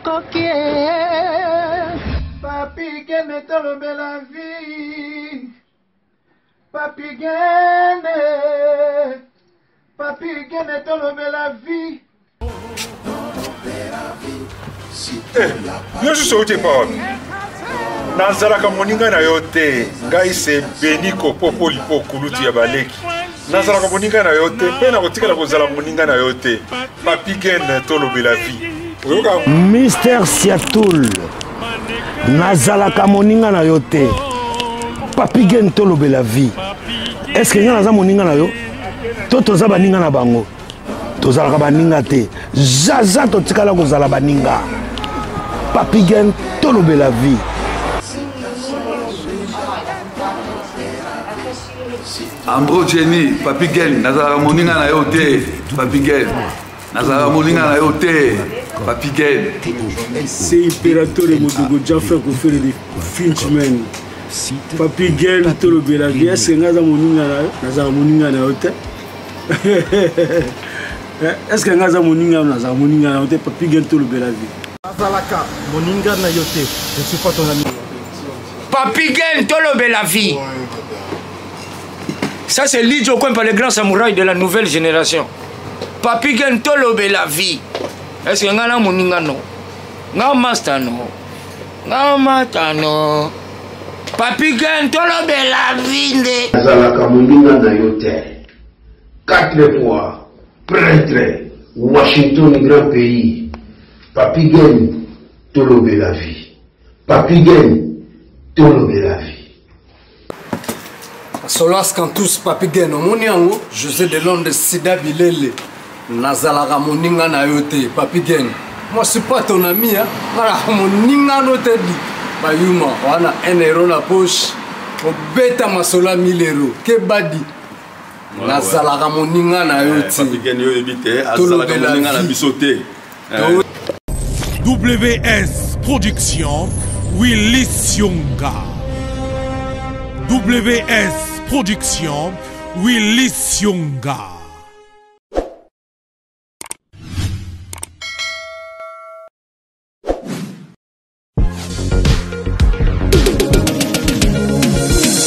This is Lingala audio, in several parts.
Nakoki eh. Papi Gene tolobela vie Papi Gene Papi Gene tolobela vie Eh, yo susu outi epa wapi nazalaka moninga na yo te ngai se beniko popo lipo kulutu ya baleki nazalaka moninga na yo te mpe nakotikala kozala moninga na yo te papi gen tolobela vie oyoka Mister Siatul nazalaka moninga na yo te papi gen tolobela vie est ce que ngai naza moninga na yo to toza baninga na bango tozalaka baninga te zaza totikala kozala baninga papi gen tolobela vie Ambro Jenny, Papi Gen, nazalaka moninga na yo te, Papi Gen. Nazalaka moninga na yo te, Papi Gen. C'est Imperatore Modogo Jaffa Kofere de Finchman. Papi Gen tolobela vie, est-ce que nga moninga na yo? Nazalaka moninga na yo te. Est-ce que nga moninga nazalaka moninga na yo te, Papi Gen tolobela vie. Nazalaka moninga na yo te, je suis pas ton ami. Papi Gen tolobela vie. Ça c'est Lidjo Kwempa, le grand samouraï de la nouvelle génération. Papi Gen tolobela vie. Est-ce que nga na moninga no? Nga master no? Nga mata no? Papi Gen tolobela vie nde. Nazalaka moninga na yo te. Quatre fois prêtre Washington grand pays. Papi Gen tolobela vie. Papi Gen tolobela vie. Solas Cantus Papi Gen omoni yango José de Londres Sida Bilele nazalaka moninga na yo te Papi Gen moi suis pas ton ami hein nalaka moninga no te di bayuma wana 1 euro na poche obeta masolo ya 1000 euro kebadi nazalaka moninga na yo te Papi Gen yo oyebi te azalaka moninga na biso te WS Production, Willy Sionga. WS Production, Willy Sionga.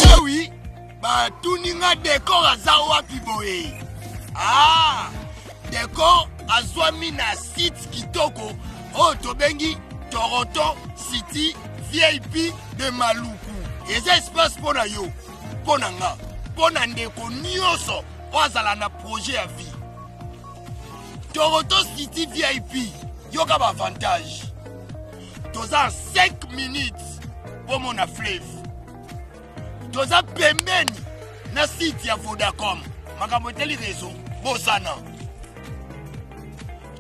Eh oui, batuni nga decor aza wapi boye ah decor azwami na site kitoko oyo tobengi toronto city vip de maluku eza espace mpo na yo mpo na nga mpo na ndeko nyonso oyo azala na projet ya vie toronto city vip yoka baavantage toza 5 minutes mpo mona fleuve toza pembeni na site ya vodacom makambo etali réseau bosana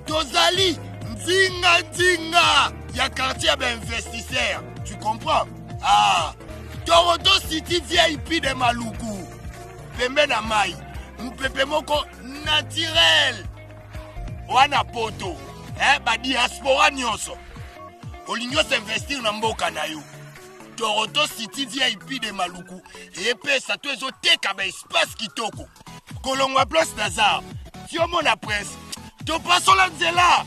tozali nzinga nzinga ya quartier ya bainvestisseur tu comprends ah toronto city vip de maluku pembe na mai mopepe moko naturel wana poto eh, badiaspora nyonso olingi osinvestir na mboka na yo toronto city vip de maluku epesa to ezoteka baespace kitoko kolongwa place nazar ti omona prince topasola nzela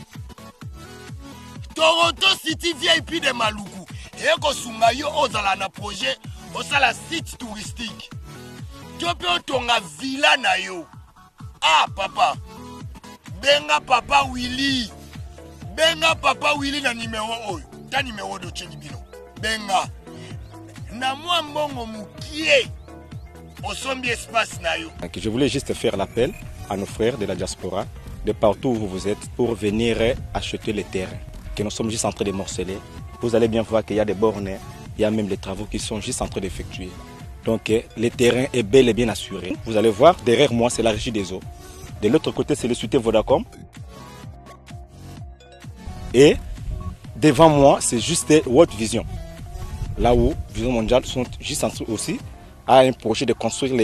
toronto city vip de maluku ekosunga yo ozala na projet osala site touristique to mpe otonga villa na yo ah papa benga papa willy benga papa willy na nimero oyo ta nimero oyo totyeli bino benga na mwa mbongo mokie osombi espace na yo Je voulais juste faire l'appel à nos frères de la diaspora, de partout où vous êtes, pour venir acheter les terrains que nous sommes juste en train de morceler. Vous allez bien voir qu'il y a des bornes, il y a même les travaux qui sont juste en train d'effectuer. Donc le terrain est bel et bien assuré. Vous allez voir, derrière moi, c'est la régie des eaux. De l'autre côté, c'est le cité Vodacom. Et devant moi, c'est juste World Vision. Là où Vision Mondiale sont juste en dessous aussi à un projet de construire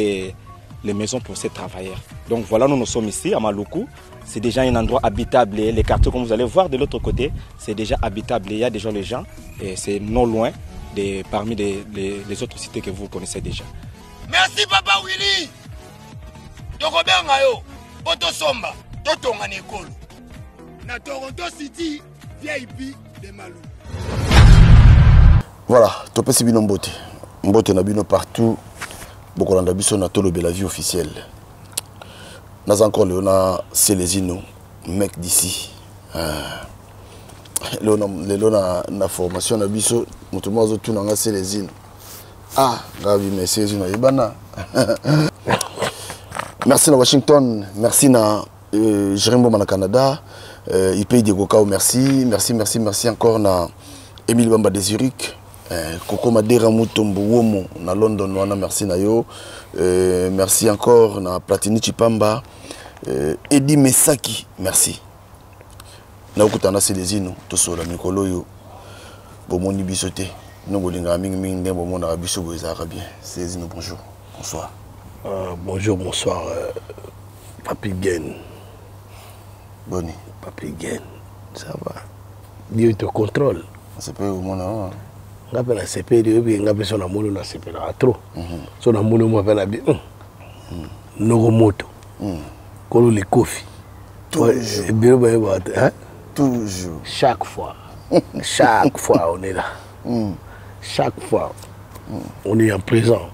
les maisons pour ces travailleurs. Donc voilà, nous, nous sommes ici à Maluku. C'est déjà un endroit habitable. Les quartiers, comme vous allez voir de l'autre côté, c'est déjà habitable. Il y a déjà les gens et c'est non loin de, parmi les autres cités que vous connaissez déjà. Merci Papa Willy. Tokobenga yo po tosomba totonga na ekolo na Toronto City VIP. de Maluku. Voilà, topesi bino mbote. Mbote na bino partout. Bokolanda biso na Tolobela vie officielle. Naza encore lelo na Celezino, mec d'ici. Ah. Lelo na, lelo na, na formation na biso, moto moko azotuna nga Celezino. Ah, ngabi mais Celezino ayebana. Merci na Washington, merci na Jérémy Boma na Canada, Ipey Diego Kao, merci, merci, merci, merci encore na Émile Bamba de Zurich, Coco Madera Mutombo Womo na London wana, merci na yo. Merci encore na Platini Chipamba, Eddie Mesaki, merci. Na okutana Celezino, tosola mikolo yo. Bomoni biso te. Nous bolingaka mingi mingi nde bomonaka biso boye ezalaka bien. Celezino, bonjour. Bonsoir. Bonjour, bonsoir. Papi Gen. Boni. Papi Gen, ça va. Dieu te contrôle. Nasepeli komona yo. Nga mpe nasepeli, oyebi nga mpe so namoni nasepelaka trop. So namoni mwa mpe nabi noko moto. Kolo likofi. Ebele bayebaka te. Hein? Toujours. Chaque fois. Chaque fois on est là. Chaque fois on est en présent.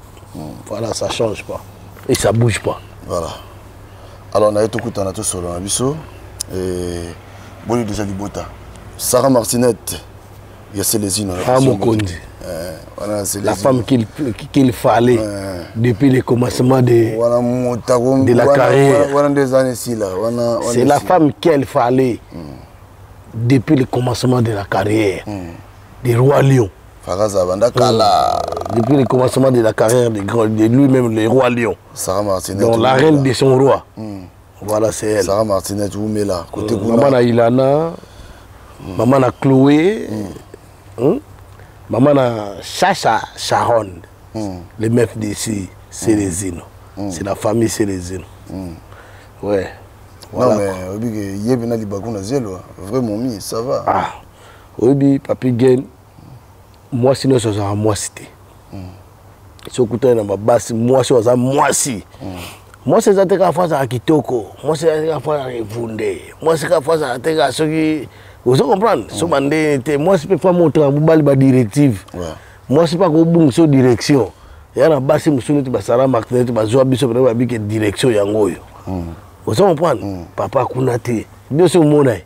Voilà, ça change pas. Et ça bouge pas. Voilà. Alors, on a été tout en solo na biso. Et boni déjà libota. Sarah Martinette, il y a Célésine. Ah, Mokondi. Voilà, la femme qu'il fallait depuis le commencement de la carrière. C'est la femme qu'il fallait depuis le commencement de la carrière du Roi Lion. Depuis le commencement de la carrière de lui-même, le Roi Lion. Sarah Martinez. Donc la reine de son roi. Voilà, c'est elle. Sarah Martinez, Oumela. Côté Maman na Ilana, maman na Chloé, maman na Chacha Sharon. Les meufs d'ici, c'est les Zino. C'est la famille, c'est les Zino. Ouais. Voilà. Non, mais il y a vrai momie, ça va. Ah, oui, Papi Gen, moi, sinon, ça sera moi, c'était. Soki okutani na babasi, mwasi oyo aza mwasi, mwasi eza te kaka fo azalaka kitoko, mwasi eza te kaka fo azalaka evunde, mwasi kaka fo azalaka te kaka soki ozo comprendre so bandeni te, mwasi mpe fo amontraka mobali badirective, mwasi mpe akobungisa yo direction. Ya na basi mosusu neti basara Martin neti bazwa biso mpena babike direction yango oyo, ozo comprendre papa kuna te nyonso omona ye.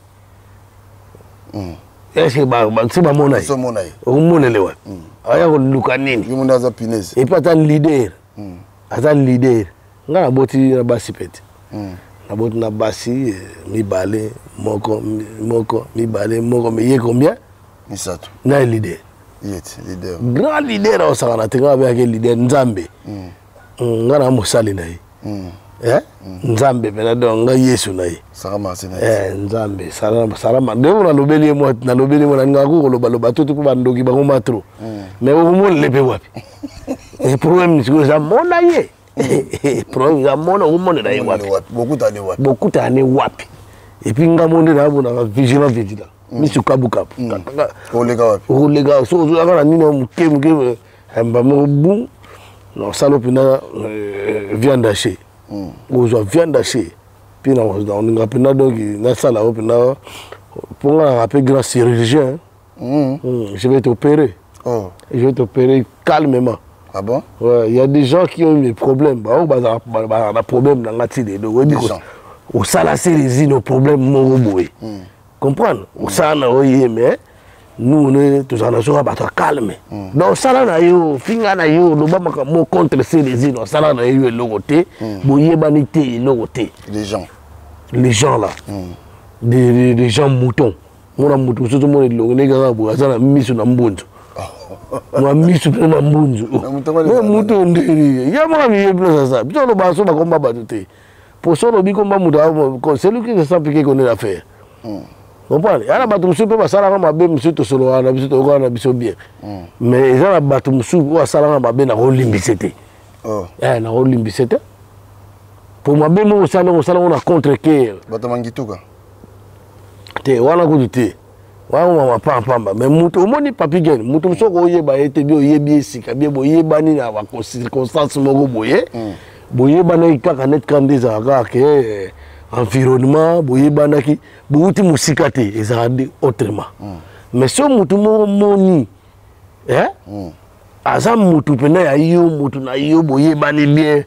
Est-ce que si bamona ye okomonele wapi? Aya koluka nini? Et puis aza leader, aza leader. Nga naboti na basi pete, naboti na basi mibale, moko moko mibale moko, mais ye combien? Misato. Na leader. Leader. Grand leader aosakana te, nga abengaki leader Nzambe. Nga na mosali na ye. Nzambe mpena donc nga Yesu na ye. Nzambe Sarah ndenge nalobeli ye mwa nalobeli mwa nalingaka kolobaloba to te mpo bandoki bango ma trop, mais okomonele mpe wapi? Problème sikoyo eza mona ye, problème eza mona okomonela ye wapi, bokutana wapi? Et puis nga mo nde namonaka vigilant, vigilant, misu kabukabu, okoleka soki ozolaka na nini moke moke mba moko bu nasala mpena viande hachée, ozwa viande hachée mpe nalinga mpena donc nasala o mpena mpo nga nanga mpe grand chirurgien. Je vais t'opérer. Oh. Je vais t'opérer calmement. Ah bon? Ouais, il y a des gens qui ont eu des problèmes. Bah, bah, bah, bah, bah, problème dans la tide. Donc, osala Celezino problème moko boye. Comprendre? Osala na oye, mais nous on est tozala na soka bato calme. Donc osala na yo, finga na yo, loba makambo contre Celezino, osala na yo eloko te, boyebani te eloko te. Les gens. Les gens là. Des gens moutons. Mona mutu mosusu mona elongi ndenge kaka boye aza na miso na mbunzu. Mwa miso mpe na mbunzu. Mutu ndeni. Ya mwana miye bino sasa. Biso loba so bakomba bato te. Po so lobi komba mutu, celui qui se sent piqué connaît l'affaire. Comprendre? Ya na bato mosusu mpe basalaka mabe mosusu tosololaka na biso toyokaka na biso bien. Mais eza na bato mosusu oyo asalaka mabe na kolimbisa te. Na kolimbisa te. Po mabe moko osala osalango na contre cœur. Bato mangituka. Te wana kutu te. Wana mama pamba. Mais mutu omoni Papi Gen, mutu mosusu okoyeba ye te bi oyebi esika bien boyebani na ba circonstance moko boye. Boyebanaki kaka net kaka nde ezalaka kaka ke environnement boyebanaki bouti mosika te ezalaka autrement. Mais so motu moko moni eh? Aza motu mpena ya yo, motu na yo, boyebani bien,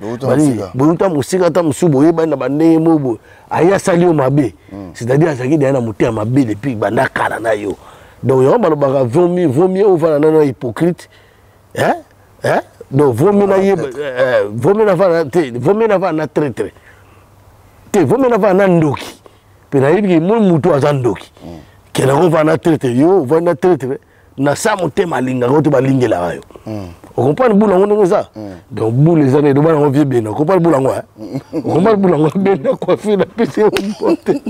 boyuta mosika, ata mosusu boyebani na bandenge moko boye, aye asali yo mabe, c'est-à-dire azalaki deya na motema mabe depuis banda kala na yo. Donc yango balobaka vaut mieux ovanda nano na hypocrite, hein? Hein? Donc vaut mieux na yeba, vaut mieux navanda te, vaut mieux navanda na traître te, vaut mieux navanda na ndoki mpe nayebi ke moi motu aza ndoki, kenda kovanda na traître, yo ovandi na traître na sa motema alingaka yo te, balingelaka yo. Okomprendre bula yango ndenge eza. Donc bula eza na eloba yango vie bena, okomprendre bula yango, okomprendre bula yango bena coiffure na pesi yo mbote.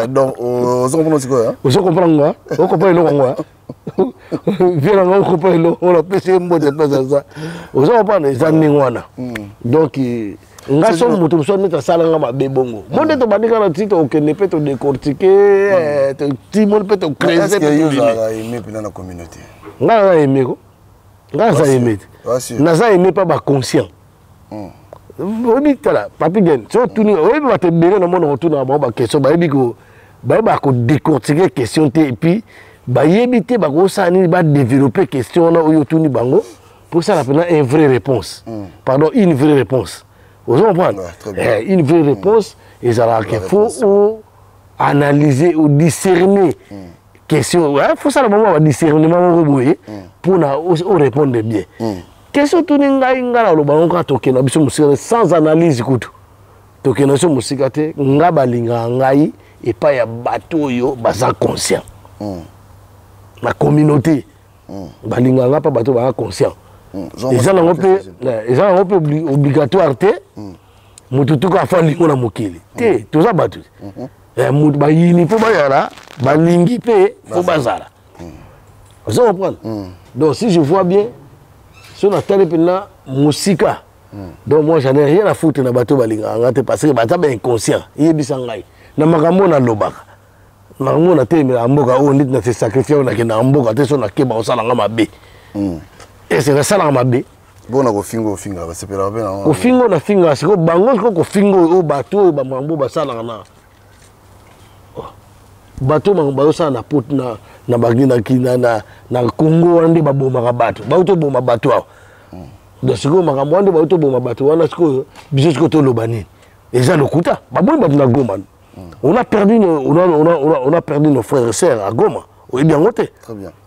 Donc ozo comprendre sikoyo? Ozo comprendre ngo, okomprendre eloko yango vie na ngo, okomprendre eloko na pesi ye mbote place aza, ozo comprendre eza ndenge wana. Donc nga so moto mosusu neti asalanga mabe bongo, mo nde tobandi kaka na ti tokende mpe todécortique, timoni mpe tocrese. Mpena na communauté? Nga naza aime ko, nga naza aime te, naza aime mpa baconscient. Oyebi, tala Papi Gen, so otuni, oyebi bato ebele na mona kotunaka bango baquestion, bayebi bayebaka kodécortique question te, et puis bayebi te bakosala nini, badéveloppe question wana oyo otuni bango pour ça mpena une vraie réponse, pardon, une vraie réponse, ozo comprendre? Eh, une vraie réponse ezalaka ke faut o analyser o discerner question, faut sala bango badiscernement moko boye mpona o répondre bien question. Tuni ngai, ngai naloba yango kaka, tokenda biso mosika sans analyse kutu, tokenda biso mosika te. Nga balingaka ngai epai ya bato oyo baza conscient na communauté, balingaka nga mpa bato baza conscient. Eza nango mpe, eza nango mpe obligatoire te motu tuka afa alingo na mokili te. Toza bato, motu bayini mpo bazala, balingi mpe fo bazala, oza comprendre? Donc si je vois bien, so natali mpena mosika, donc moi j'en ai rien à foutre na bato balingaka nga te, parce que baza bainconscient. Yebisa ngai na makambo oyo nalobaka, makambo oyo natelemelaka mboka oyo, ndeti na se sacrifie oyo, nakendaka mboka te, so nakeba kosalanga mabe, ese nasalaka mabe. Bona kofinga, ofinga basepelaka mpe na kofinga oyo nafingaka sikoyo bango, sikoyo kofinga oyo bato oyo bamakambo oyo basalaka na bato makambo bazosala na pot na na na na na Congo wana nde babomaka bato, bauti oboma bato awa. Donc sikoyo makambo wana nde bauti oboma bato wana, sikoyo biso sikoyo toloba nini? Eza lokuta, babomi bato na Goma. On a perdu nos frères et sœurs à Goma, oyebi yango te?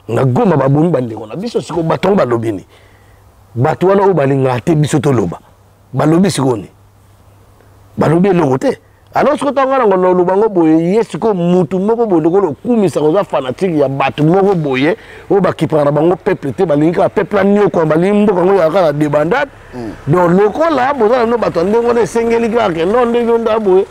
Na Goma babomi bandeko na biso. Sikoyo bato yango balobi nini? Bato wana oyo balingaka te biso toloba, balobi sikoyo nini? Balobi eloko te. Alors sikoyo ntango nga na oloba ngo boye, ye sikoyo mutu moko boye lokola okumisaka, oza fanatique ya bato moko boye oyo bakipaka na bango peuple te, balingi kaka peuple aniokwama, balingi mboka yango yaka kaka débandade. Donc lokola boza na bino bato ya ndenge wana, esengeli kaka ke non, ndenge nda boye,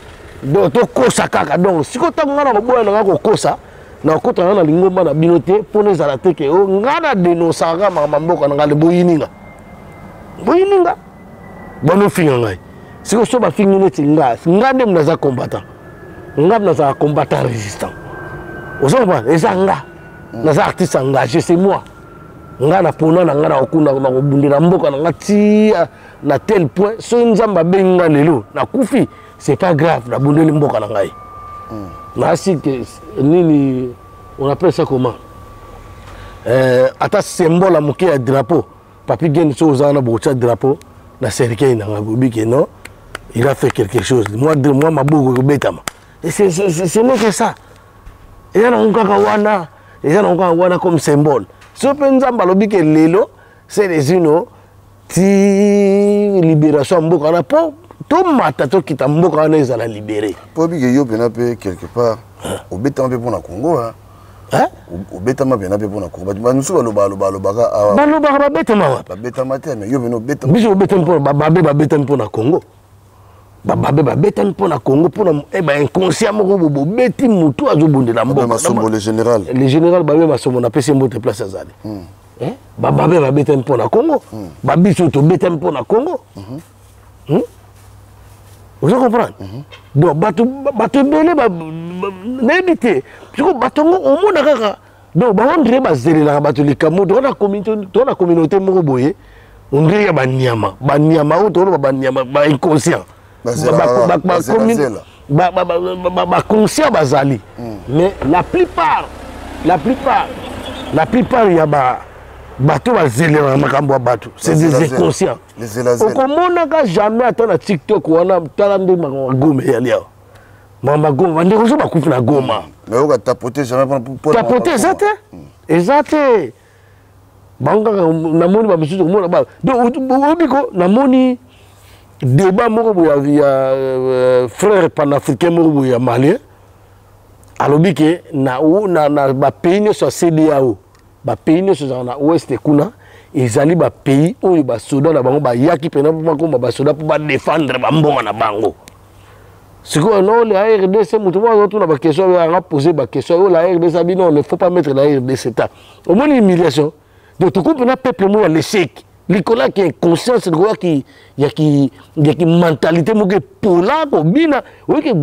donc tokosa kaka. Donc sikoyo ntango nga na koboya nanga kokosa, nakokota nga na lingomba na bino te, mpona ezala te ke o nga na denosaka makambo ya mboka na nga, boyini nga, boyini nga, banofinga ngai. Sikoyo so bafingi neti nga, nga nde naza combattant, nga nazala combattant résistant, ozo comprendre? Eza nga naza artiste engagé, c'est moi. Nga na pona na nga na kokunda, na kobundela mboka na nga ti na tel point soki Nzambe abengi nga lelo nakufi, c'est pas grave, nabundeli mboka na ngai. Nasi ke nini, on appelle ça comment, ata symbole ya moke ya drapeau Papi Gen, so oza wana, bokotia drapeau na cercueil na ngai, boyebi ke non, il a fait quelque chose. Moi, moi maboko ekobetama. Ce n'est que ça, eza nango kaka wana, eza nango kaka wana comme symbole. So mpe Nzambe alobi ke lelo Selezino ti libération ya mboka wana, mpo tomata tokita, mboka wana ezala libéré. Mpo obike yo mpena mpe quelque part obetama mpe mpona Congo, obetama mpena mpe mpona Congo. Bato mosusu balobaka balobaka awa. Balobaka babetama wapi? Babetama te, mais yo mpena obetama. Biso obetami mpona bababe, babetami mpona Congo, bababe babetami mpona Congo, mpona bainconscient moko bo bobeti motu azobundela mboka. Masombo le général. Le général Babe Masombo, napesi ye mbote place azali. Bababe babetami mpona Congo, babiso tobetami mpona Congo. Ozo comprendre? Donc bato, bato ebele nayebi te siko bato yango omona kaka, donc bango ndire bazelelaka bato likambo. Toza na communauté moko boye, ondire ya banyama, banyama oyo toloba banyama, bainconscient, baconscient bazali, mais la plupart La plupart, la plupart ya ba bato bazelelaka makambo ya bato, c'est des inconscients. Okomonaka jamais ata na TikTok wana. Tala nde makambo ya Goma eyali awa, makambo ya Goma, bandeko so bakufi na Goma. Nayoka tapote jamais. Tapote eza te, eza te. Bango kaka namoni bamisusu komona ba, donc oyebi ko namoni débat moko boye ya frère panafricain moko boye ya malien, alobi ke na bapays nyonso ya CEDEAO, bapays nyonso ezalaka na ouest kuna, ezali bapays oyo basoda na bango bayaki mpena mpo bakoma basoda mpo badefendre bambonga na bango. Sikoyo no, la RDC, moto moko azotuna baquestion oyo anga pose baquestion oyo, la RDC abi non, ne faut pas mettre la RDC. Ta omoni humiliation. Donc tokomi mpena peuple moko ya l'échec, likolo ya ki inconscience, likolo ya ki mentalité moko epola kobina. Oyoki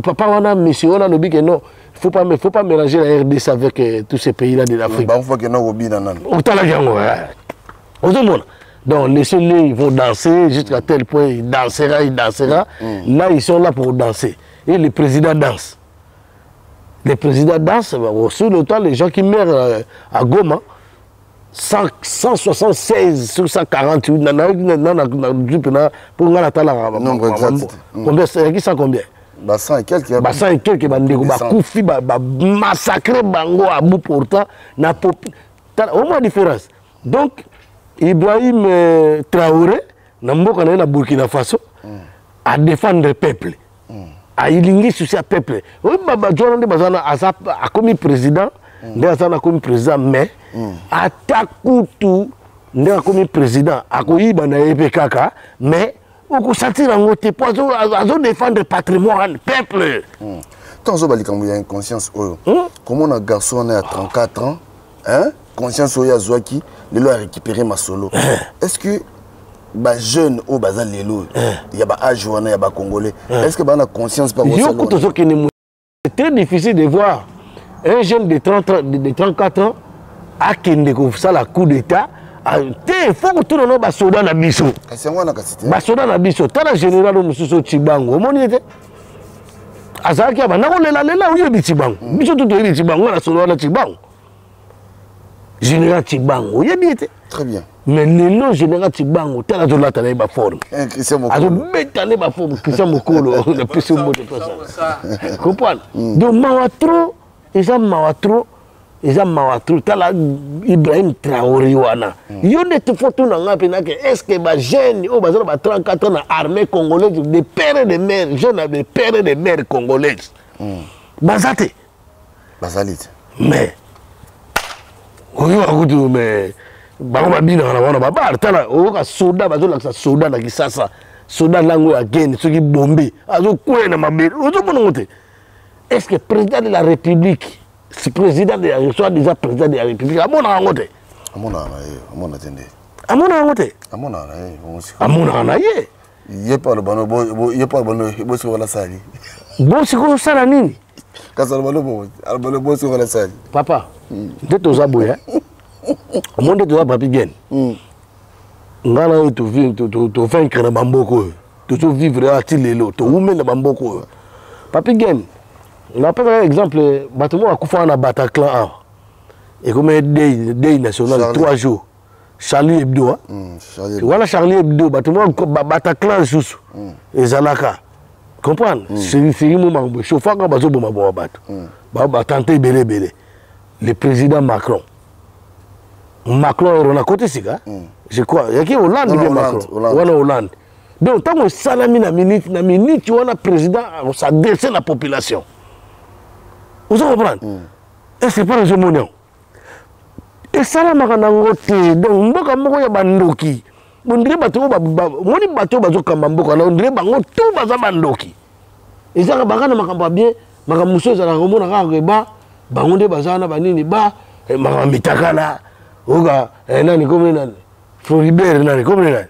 papa wana, monsieur wana alobi ke non, faut pas mélanger la RDC avec tous ces pays là de l'Afrique. Bakufaki na kobina nani? Otalaki yango, ozomona. Donc laissez-les, ils vont danser jusqu'à tel point, il dansera, il dansera. Là, ils sont là pour danser. Et le président danse, le président danse. Sur le temps, les gens qui meurent à Goma, 100, 176 sur 148, na mpo nga natalaka combien ezalaki, 100 combien? Ba 100 et quelques. Ba 100 et quelques bandeko bakufi, bamassacre bango à bout portant na au moins différence. Donc Ibrahim Traoré na mboka na ye na Burkina Faso adéfendre peuple, alingi souci ya peuple. Oyo bato wana nde baza na aza akomi président, nde aza na akomi président, mais ata kutu nde akomi président, akoyiba na ye mpe kaka, mais okosentir yango te mpo azodéfendre patrimoine peuple. Ntango ozoba likambo ya inconscience oyo, komona garçon wana ya 34 ans, hein? Conscience oyo azwaki lelo, arécupéré masolo. Est ce que bajeune oyo baza lelo ya baage wana ya bacongolais, est ce que baa na conscience? Yo kutu ozokende, c'est très difficile de voir un jeune de 30, de 34 ans akende kosala coup d'état te. Faut kotuna no basoda na biso. Kasi yango wana kasi te. Basoda na biso, tala général oyo mosusu Cibango, omoni ete azalaki abanda kolelalela. Oyebi Cibango, biso tu toyebi Cibango na solo wana. Cibango, général Cibango, oyebi ete. Très bien. Mais lelo général Cibango, tala azolata na ye baforme, azobeta nde baforme. Christian Mokolo, napesi mbote, pesa comprendre. Donc mawa trop, eza mawa trop, eza mawa trop. Tala Ibrahim Traoré wana. Yo nde faut tuna nga mpena ke est ce que bajeune oyo baza na ba 34 ans na armée congolaise de père et de mère, jeune de père et de mère congolaise, baza te? Bazali te. Mais oyoka kutu, mais bango babinaka na wana babar. Tala, oyoka soda bazolakisa soda na Kisasa, soda lango ya gene, soki bombe azokwea na mabele, ozomona ngo te. Est ce que président de la République, président de la, soit déjà président de la République, amonaka yango te? Amonaka na ye, amona te nde. Amonaka yango te. Amonaka na ye. Amonaka na ye. Ye mpe aloba no, ye mpe aloba no, bosiko wana sali. Bosiko osala nini? Kasi aloba no, aloba no, bosiko wana sali. Papa, nde toza boye, omoni nde toza papi bien. Ngai na oyo tovaincre na bamboka oyo, tozovivre awa ti lelo, towumeli na bamboka oyo. Papi Gen, napesaka exemple, bato moko akufaka na Bataclan awa, ekomi deuil national, 3 jours. Charlie Hebdo wana, Charlie Hebdo, bato moko Bataclan lisusu ezalaka, comprendre, série mo makambo echauffaka, bazobomaboma bato, batante ebele ebele. Le président Macron, Macron oyo na kote sika, je crois yaki Hollande bien, Macron wana Hollande. Donc ntango esalami na minute na minute wana, président s'adresse na population, ozo comprendre? Est ce que mpona ezomoni yango esalamaka nango te? Donc mboka moko ya bandoki, ondire bato oyo omoni, bato oyo bazokamba mboka na, ondire bango tu baza bandoki. Ezaka baka na makambo ya bien, makambo mosusu ezalaka komona kaka ba bango nde baza wana banini ba makambo mitakala. Oyoka nani komi nani, Floribert nani komi nani,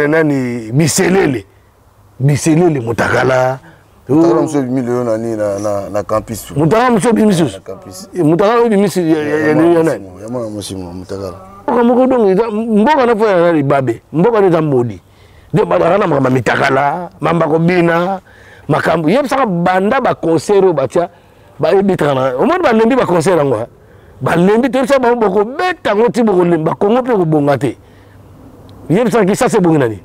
nani, Biselele, Biselele motakala. Mutakala mosusu ebimi lelo na nini, na campus. Mutakala mosusu ebimi susu, mutakala oyo ebimi ya nani? Ya mwana mwasi mutakala. Mboka moko donc mboka na fo ya libabe, mboka wana eza modi. Donc bazalaka na makambo ya mitakala, mamba kobina makambo yebisaka banda baconcert oyo batia. Baebetaka na omoni balembi baconcert yango, balembi. Toyebisa bango bokobeta yango ti bokolemba. Kongo mpe kobonga te. Yebisaka Kisasa ebongi na nini?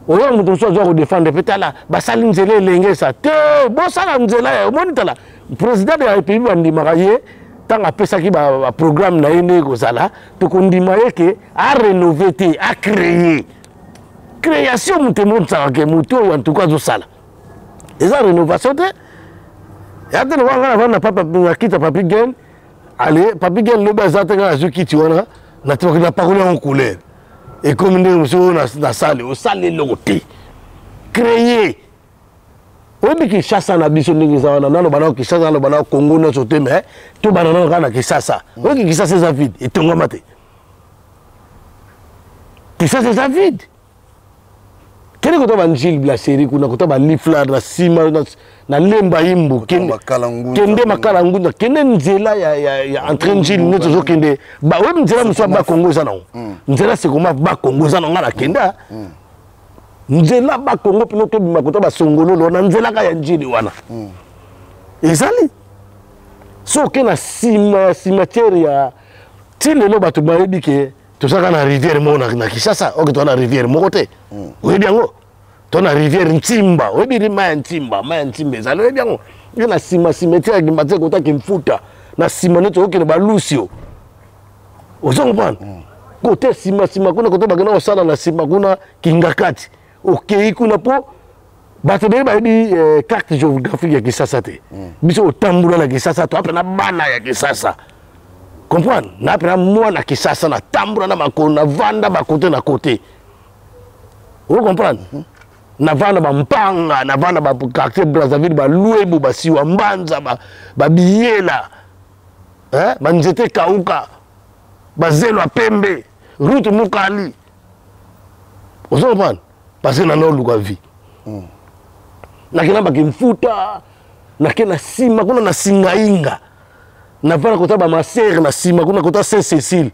Oyo moto mosusu azwa kodefendre mpe tala, basali nzela elengesa te, bosala nzela ya omoni. Tala, président de la République, bandimaka ye ntango apesaki baprogramme na ye ndenge kozala. Tokondima ye ke arénove te, acréer. Création moto emonisaka ke moto oyo antuka azosala, eza rénovation te. Ya te lokola ngai navanda na papa na kita Papi Gen. Ale, Papi Gen lobi aza te, ngai nazwi kiti wana, napakoli yango couleur, ekomi ndenge mosusu oyo nasali. Osali eloko te, créer. Oyebi Kinshasa na biso ndenge eza wana? Naloba nao Kinshasa, naloba nao Congo nyonso te, mais tobanda nano kaka na Kinshasa. Oyoki, Kinshasa eza vide, etongama te. Kinshasa eza vide. Kende kota banjile blaseri kuna, kota baliflar na nsima na Lemba Imbu, kende Makala Ngunda, kende nzela ya entre Njili neti ozokende. Oyebi nzela mosusu ya Bakongo eza nango, nzela Sekoma Bakongo eza nango. Nga nakenda nzela Bakongo mpena okebima kota basongololo na nzela ka ya Njili wana. Ezali so oke na nsima ya cimetière ya ti lelo, bato bayebi ke tozalaka na rivière moko na Kinshasa. Oke, toza na rivière moko te. Oyebi yango? To na rivière Ntimba. Oyebi mai ya Ntimba? Mai ya Ntimba ezali, oyebi yango? Ye na nsima cimetière ya Kimbanseke, kotaki Mfuta na nsima neti okende Balusio, ozo comprendre? Kote nsima nsima kuna, kote bakenda kosala na nsima kuna, Kingakati, okei kuna mpo bato ebele bayebi carte géographique ya Kisasa te. Biso otambola na Kisasa, to apena bana ya Kisasa, comprendre na pena mwana Kisasa, natambola na makolo, navanda bakote na kote, o comprendre? Navanda bampanga, navanda baquartier Brazzaville, balwebu, basiwa mbanza, babiyela, banzete kauka, bazelo ya pembe, route Mokali, ozo comprendre? Parce que nana oluka vie. Nakenda Bakimfuta, nake na nsima kuna na Singainga, navanda kota bamasere na nsima kuna, kota Saint Cécile.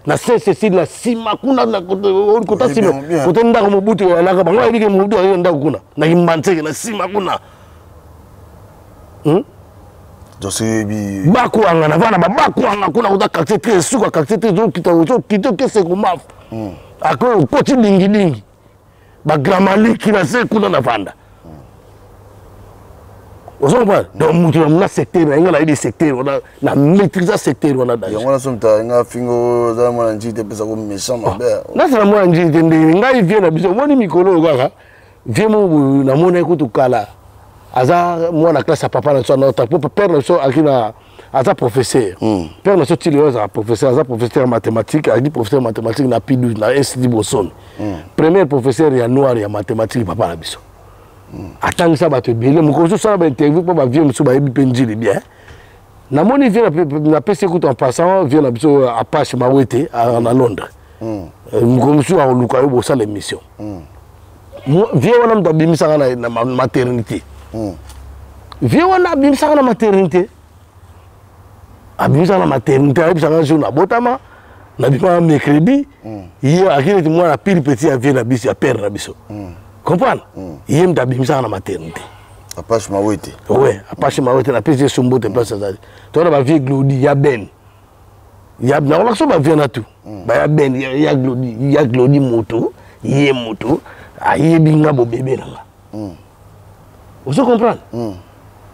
Na Saint Cécile na nsima kuna, kota nsima kote ndako Mobutu alaka. Bango bayebike Mobutu ayaki ndako kuna na Kimbanseke na nsima kuna. Bakwanga, navanda babakwanga kuna, kota quartier 13, suka quartier 13, okita, ozokita, okese komafu ako okoti dingidingi, bagramaliki na se kuna na vanda, ozo comprendre? Donc mutu na mona secteur na ye, nga nayebi secteur wana, na maîtrise secteur wana. Yango wana so moto nga fingo oza mwana Njili te, epesako méchant mabe. Nazala mwana Njili te ndenge ngai vie na biso. Omoni mikolo oyo kaka vie moko boye, namoni kutu kala aza mwana classe ya papa na biso anota, po père na biso aki na aza professeur. Père na biso ti lelo azala professeur, aza professeur ya mathématique, azali professeur ya mathématique na P12 na Institut Bonsomi. Premier professeur ya noir ya mathématique, papa na biso. Atangisa bato ebele. Mokolo mosusu osala bainterview mpo bavie mosusu bayebi mpe Njili bien. Namoni vie napesi kutu en passant, vie na biso Apache Mawete na Londres. Mokolo mosusu akoluka yo, bosala émission. Vie wana moto abimisaka na maternité. Vie wana abimisaka na maternité, abimisaka na maternité, ayebisaka jour nabotama, nabimaka mercredi. Ye aki neti mwana pire petit ya vie na biso, ya père na biso, comprendre? Ye moto abimisaka na maternité. Apache Mawete. Ouais, Apache Mawete, napesi ye sombo te. Place azali, towana bavie Glodi ya Ben ya nakolaka so bavie na tu baya Ben ya Glodi, ya Glodi moto ye moto ayebi nga bobebe na nga, ozo comprendre?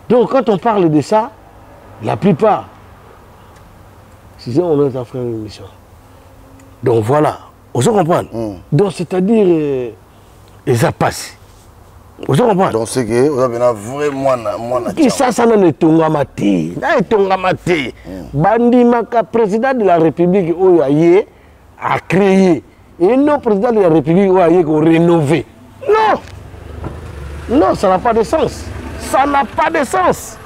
Donc quand on parle de ça, la plupart, si on est en train une émission, donc voilà, ozo comprendre? Donc c'est-à-dire eza pasi, ozo comprendre? Donc c'est que oza pena vrai mwana mwana. Kisasa nano etongama te, na etongama te. Bandimaka président de la République oyo aye acréé et non président de la République oyo aye korénover. Non, non, ça n'a pas de sens, ça n'a pas de sens.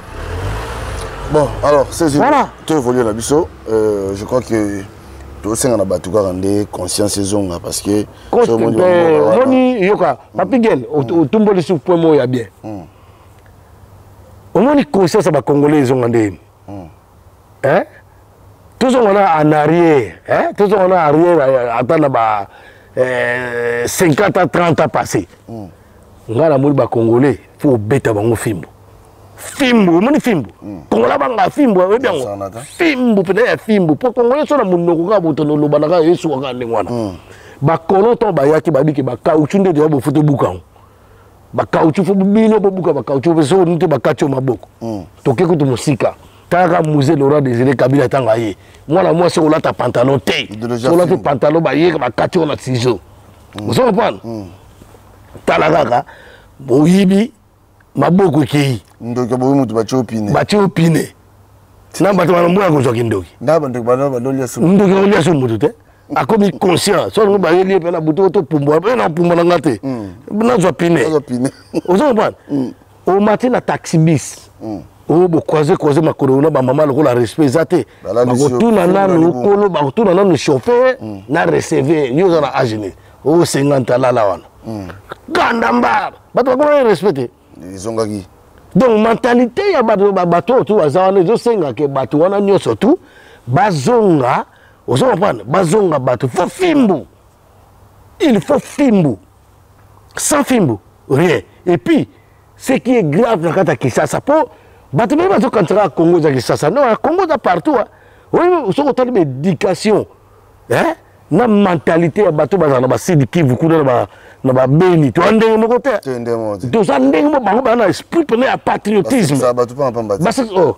Bon, alors c'est voilà. To évolue na biso, je crois que tosenga na bato kaka nde conscience ezonga, parce que omoni, yoka, Papi Gen, otumboli su point moko ya bien. Omoni, conscience ya bacongolais ezonga ndeni? Tozonga na en arrière, tozonga na arrière ata na ba 50 ans, 30 ans passé. Ngai namoni bacongolais, fo obeta bango fimbo. Fimbu, omoni fimbu. Kongola banga fimbu, oyebi yango. Fimbu pena ya fimbu. Po Kongola so na monoko kaka boto oloba na kaka esuka kaka ndenge wana. Bakolon ntango bayaki babiki bakauchu nde toya bofu tobuka yango. Bakauchu fo bino bobuka bakauchu mpe soki te bakati yo maboko. Toke kutu mosika. Talaka musée Laurent Désiré Kabila ntango aye. Mwana mwasi olata pantalon te. Olati pantalon bayeka bakati yo na ciseau. Ozo comprendre? Tala kaka boyibi maboko ekei. Ndoki aboyi moto batie opine. Batie opine. Na bato bana mboya kozwa kindoki. Na bandoki bana balolia so. Ndoki akolia so moto te. Akomi conscient. So ngo bayeli ye pe na butu to pumbwa. Pe na pumbwa na nga te. Nazwa pine. Nazwa pine. Ozo comprendre? Omati na taxi bis. Oyo bo croiser croiser makolo na ba mama lokola respect eza te. Bakotuna nanu kolo, bakotuna nanu chauffeur na receveur. Yo oza na âge nini? Oyo 50 alala wana. Kanda mbar. Bato bakoma respect te. Ezongaki. Donc mentalité ya bato bato oyo tu baza wana ezosenga ke bato wana nyonso tu bazonga, ozo comprendre? Bazonga bato faut fimbu. Il faut fimbu. Sans fimbu, rien. Et puis ce qui est grave na kati ya Kinshasa po bato mingi bazokanisaka Congo eza Kinshasa. Non, Congo eza partout. Oyo soki otali ba éducation, hein? Na mentalité ya bato bazala na ba Sud Kivu kuna na ba Beni, toza ndenge moko te. Toza ndenge moko, bango baza na esprit pene ya patriotisme. Oh.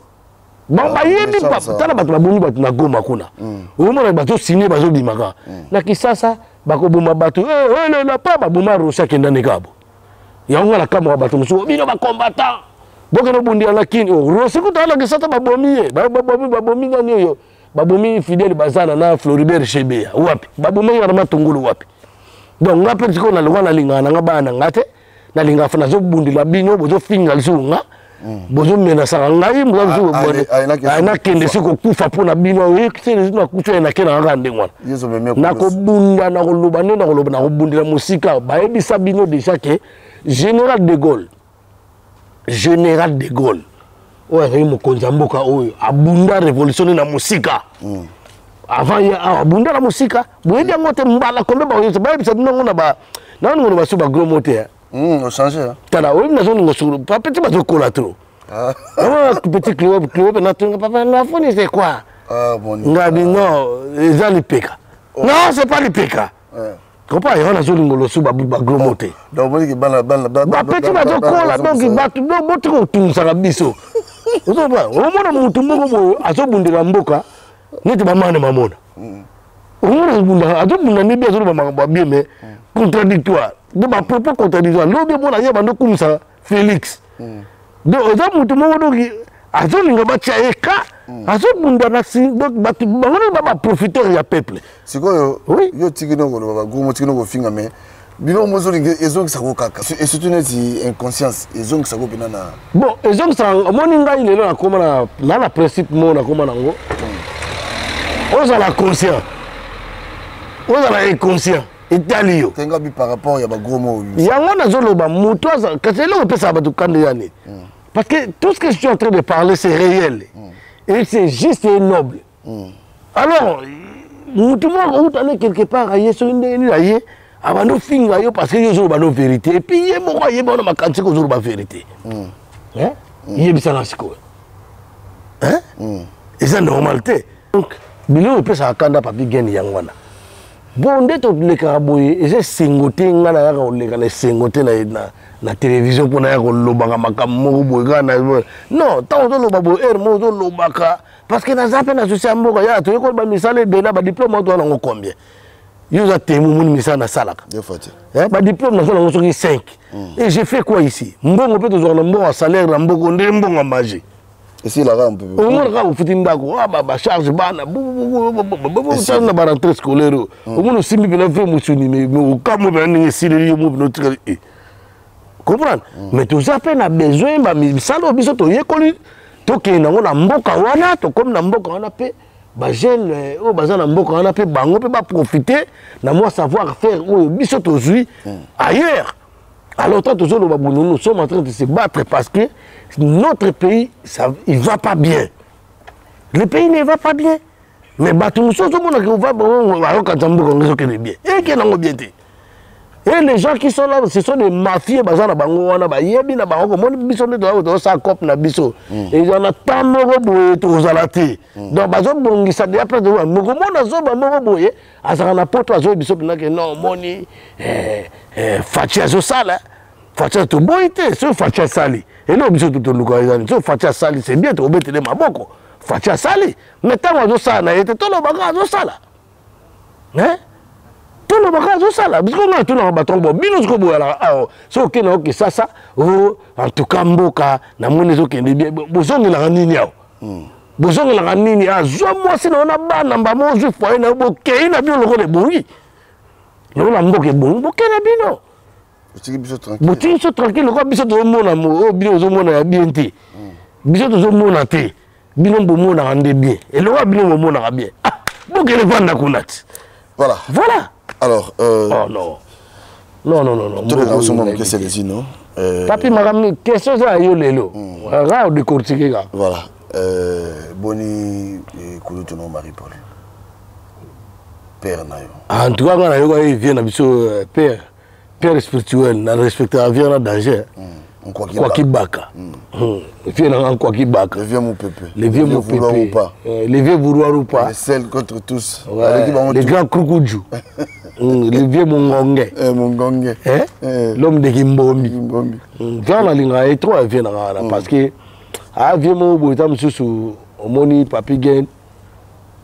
Bango bayebi tala bato babomi bato na Goma kuna. Omona bato signer bazobimaka. Na Kinshasa bakoboma bato, eh, pa baboma Rosa akenda ndenge abo. Yango nga nakamwaka bato mosusu, bino ba combattant. Bokende obundela na Kin. Oh, Rosa kuta na Kinshasa babomi ye. Babomi, babomi nani oyo? Babomi Fidèle Bazana na Floribert Chebeya wapi? Babomi wana matungulu wapi? Donc nga pe sikoyo nalongwa nalingaka na nga bana na nga te, nalingaka fa nazobundela bino, bozofinga lisusu nga, bozomenasaka ngai, nakende soki kokufa mpo na bino, nakufa nakende na kaka ndenge wana. Nakobunda, nakoloba nde nakoloba, nakobundela mosika. Bayebisa bino déjà ke Général de Gaulle, Général de Gaulle oyo azali mokonzi ya mboka oyo abunda révolution na mosika. Avant ye awa abunda na mosika, boyebi yango te. Mbala kombe bakoyebisa, bayebisa bino yango na ba naoningo na basu ba gros mot te. Ochange. Tala oyebi nazoningo sukulu petit bazokola trop. Petit Cléo, Cléo mpe natunga papa nafoni c'est quoi? Ngabi non, eza lipeka. Non, c'est pas lipeka. Comprends, yango nazolinga losu ba gros mot te. Bapeti bazokola, donc bato botika kotungisaka biso. Omona motu moko boye azobundela mboka neti bamane mamona. Omona azobunda mibi, azoloba makambo ya bien mais contradictoire. Donc ba propos contradictoire. Lobi omona ye bando kumisa Félix. Donc oza motu moko donc azolinga batia ye ka azobunda na donc bato bango nde ba profiteur ya peuple. Sikoyo yo tiki no koloba ba gros mot, tiki no kofinga, mais biloko mozolinga ezongisako kaka, et surtout neti inconscience ezongisako mpena na bon, ezongisaka. Omoni ngai lelo nakoma na na principe moko nakoma nango, ozala conscient, ozala inconscient, etali yo. Tenga bi par rapport ya ba gros mots. Yango nazoloba moto aza kasi eloko epesaka bato kanda ya nini? Parce que tout ce que je suis en train de parler, c'est réel et c'est juste et noble. Alors motu moko outale quelque part aye soki ndenge nini aye abandi ofinga yo parce que yo ozoloba no vérité, et puis ye moko ayeba wana makanisi ko ozoloba vérité. Yebisanga sikoyo, eza normal te. Donc biloko epesaka kanda Papi Gene yango wana. Bon, nde tolekaka boye eza esengo te. Ngai nayaka koleka na esengo te na télévision mpo naya kolobaka makambo moko boye kaka na non. Ntango ozoloba boye heure moko ozolobaka parce que naza mpe na souci ya mboka ya toyekoli bamisala ebele, badiplôme oyo toza nango combien? Yo oza temu, omoni misala nasalaka, badiplôme naza nango soki 5 et j'ai fait quoi ici? Mbongo mpe tozwaka na mbongo ya salaire na mboko nde mbongo ya magie. Esilaka mpe. Omona kaka ofuti ndako, bacharge bana na barentrée scolaire oyo, omona osimbi mpena vrai mosuni, mais okamwe mpena ndenge esileli yo mo mpena otikali comprendre. Mais toza mpe na besoin bamisala oyo biso toyekoli, tokende yango na mboka wana. Tokomi na mboka wana mpe bajeune oyo baza na mboka wana mpe bango mpe baprofite na mwa savoir faire oyo biso tozwi ailleurs. Alors tant tozoloba boye, nous sommes en train de se battre parce que notre pays, ça, il va pas bien. Le pays ne va pas bien, mais bato mosusu ozomonaka bayokanza mboka yango ezokende bien, ekende yango bien te. Et les gens qui sont là, ce sont des mafieux, baza na bango wana, bayebi na bango, komoni biso nde toza tozosala cope na biso. Eza na temps moko boye tozala te. Donc bazobongisa deja place de mokomona zoba moko boye, azalaka na poto azoyebi biso mpenza ke non, omoni eh, eh, Fatshi azosala. Fatshi toboyi te, soki Fatshi asali, eloko biso toluka eza nini? Soki Fatshi asali, c'est bien, tokobetele maboko. Fatshi asali, mais ntango azosala na ye te, tolobaka azosala. Hein? Tolobaka azosala. Biso ngai natunaka bato yango, bino sikoyo boyalaka awa, soki okende yango Kisasa, o en tout cas mboka namoni ezokende bien, bozongelaka nini awa? Bozongelaka nini? Azwa mwasi na yo na bana mbamo, ozwi foyer na yo, bokei na bino lokola ebongi, lokola mboka ebongi, bokei na bino. Botiki biso tranquille. Botiki biso tranquille lokola biso tozomona oyo bino bozomona ya bien te. Biso tozomona te. Bino bomonaka nde bien. Eloko ya bino bomonaka bien. Ah, bokende vanda kuna ti. Voilà. Voilà. Alors, oh non. Non, non, non, non. Tobeka biso mwa moke Celezino. Papi, makambo question eza ya yo lelo. Kaka odécortiquer kaka. Voilà. Boni kulutu na Marie-Paul. Père na yo. En tout cas, nga nayoka ye vie na biso père. Père spirituel, na respectera vie na danger. Kwaki Baka. Vieux na nga Kwaki Baka. Le vieux Moupepe. Le vieux Moupepe. Le vieux vouloir ou pas. Le seul contre tous. Ouais. Le grand Krukuju. Le vieux Mongonge. Mongonge. Hein? L'homme de Kimbombi. Kimbombi. Vieux na linga ye trop vieux na nga parce que ah vieux mo boita mususu omoni Papi Gen.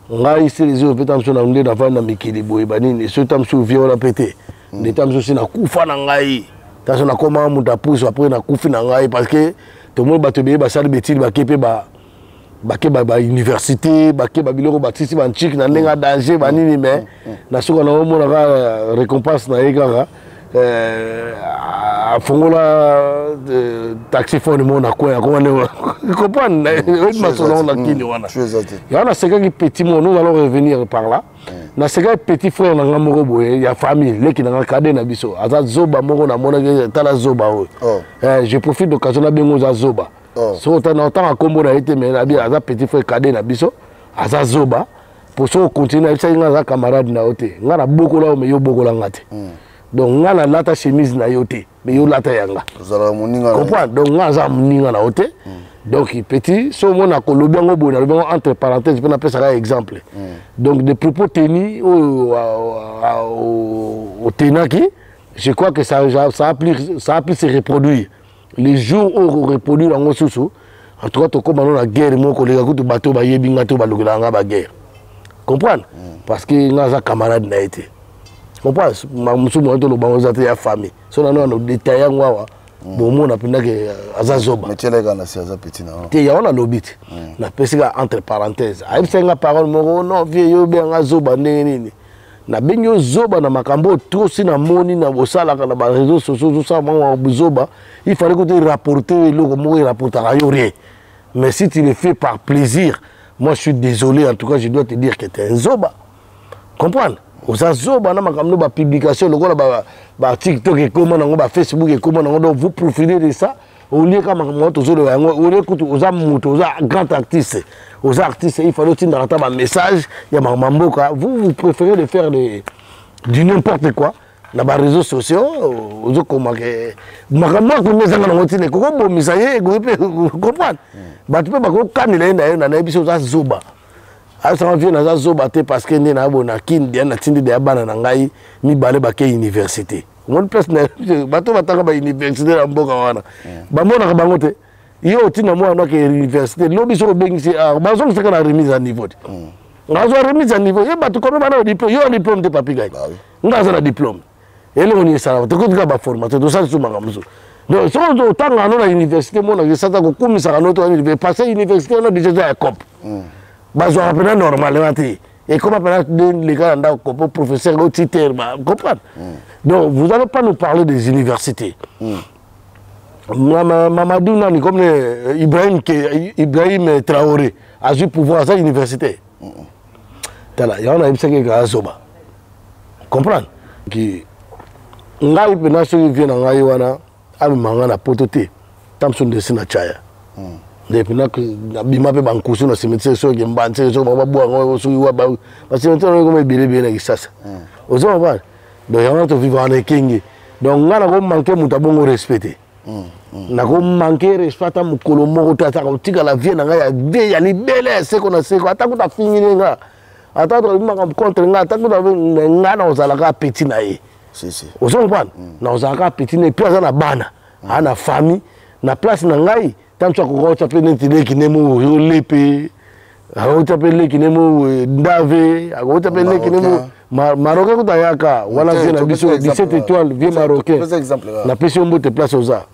Ngai se les autres peut-être na nde na vanda mikili boye banini soki ta mosusu vieux wana pe te. Nde ta mosusu nakufa na ngai. Taso nakoma moto apusu après nakufi na ngai parce que tomoni bato ebele basali betili bake mpe bake ba université, bake ba biloko batisi ba nchik na ndenge ya danger banini, mais na suka na omona kaka récompense na ye kaka, afongola taxiphone moko na coin, akoma ndenge comprendre oyebi masolo na kini wana. Yango nasekaki petit moko, nous allons revenir par là. Nasekaki petit frère na nga moko boye ya famille, leki na nga kade na biso, aza zoba moko namonaki, tala zoba oyo. Je profite d'occasion nabengo oza zoba. Soki otanga otanga kombo na ye te, mais nabi aza petit frère kade na biso, aza zoba. Pour soki ocontinue nayebisaki nga aza camarade na yo te, nga nabokola yo mais yo bokola nga te. Donc nga nalata chemise na yo te, mais yo lata ya nga. Ozalaka moninga na yo. Comprendre? Donc nga aza moninga na yo te. Donc petit, so omona kolobi yango boye, nalobi yango entre parenthèses mpe napesaka exemple. Donc des propos tenus oyo otenaki, je crois que ça a pu se reproduire. Les jours oyo reproduire yango susu, en tout cas tokóma no na guerre moko koleka kutu bato bayebi nga to balokelaka nga ba guerre. Comprendre? Parce que nga aza camarade na ye te. Comprendre? Mosusu moye toloba ngo eza te ya famille. So nano ano détail yango awa, bomona mpenza ke aza zoba. Mais tiela kaka na se aza petit na yo. Te, yango nalobi te. Napesi kaka entre parenthèse. Ayebisaki nga parole moko, non vieux, yo obenga nga zoba ndenge nini? Nabengi yo zoba na makambo oyo trop si namoni na bosalaka na ba réseaux sociaux, ozosala mwa zoba. Il fallait que tu rapportes eloko moko erapportaka yo rien. Mais si tu le fais par plaisir, moi je suis désolé, en tout cas je dois te dire que t'es un zoba. Comprendre? Oza zoba na makambo ba publication lokola ba TikTok ekoma nango, ba Facebook ekoma nango, donc vous profitez de ça. Au lieu kama makambo tozoloba yango, au lieu kutu oza moto, oza grand artiste, oza artiste, il fallait otindaka ata ba message ya makambo ya mboka. Vous, vous préférez de faire du n'importe quoi na ba réseaux sociaux, ozokoma ke makambo ya kombo ezanga nango ntina, ekoki kobomisa ye, ekoki mpe comprendre. Bato mpe bakokanela ye na ye, na nayebi so oza zoba. Ayosaka vieux naza zoba te parce que nde nayabo na Kin, deya natindi deya bana na ngai mibale bake université. Omoni place na bato batanga ba université na mboka wana. Bamonaka bango te. Yo otinda mwana ake université, lobi soki obengisi, ah, bazongisaka na remise à niveau te. Nazwa remise à niveau, ye bato combien bana na diplôme, yo na diplôme te papi Gagne. Nga aza na diplôme. Eloko nini esalaka? Tokoki kaka ba formation, tosali so makambo mosusu. Donc soki otangaka no na université, monaka esata kokumisaka no to na université, parce que université wana déjà eza ya cop. Bazwaka mpena normalement te. Ekoma mpena de leka na ndako kopo professeur o titre, ba comprendre. Donc vous allez pas nous parler des universités. Mamadou nani comme Ibrahim ke, Ibrahim Traoré a eu pouvoir à sa université. Tala, yango nayebisaki kaka zoba. Comprendre? Ki ngai mpena soki vie na ngai wana amema ngai na poto te, ta mosusu ndesi na Tchaya. Nde mpena nabima mpe bankusu na cimetière, soki mbanse, soki bango babwa yango, soki wa ba cimetière yango ekoma ebele ebele na Kisasa. Ozo comprendre? Donc yango wana tovivaka na ekenge. Donc nga nakomanke moto abongo respect te. Nakomanke respect ata mokolo moko te, ataka kotikala vie na ngai ya vie ya libele ya seko na seko. Ata kuta afingili nga, ata tolobi makambo contre nga, ata kuta nga na ozalaka petit na ye. Ozo comprendre? Na ozalaka petit na ye, puis aza na bana, aa na famille na place na ngai. Ntango so akoka otya mpe neti leki ne mo olepe, akotya mpe leki ne mo ndave, akotya mpe leki ne mo marocain kuta ayaka wana, vie na biso 17 étoiles, vie marocain, napesi yo mbote place oza.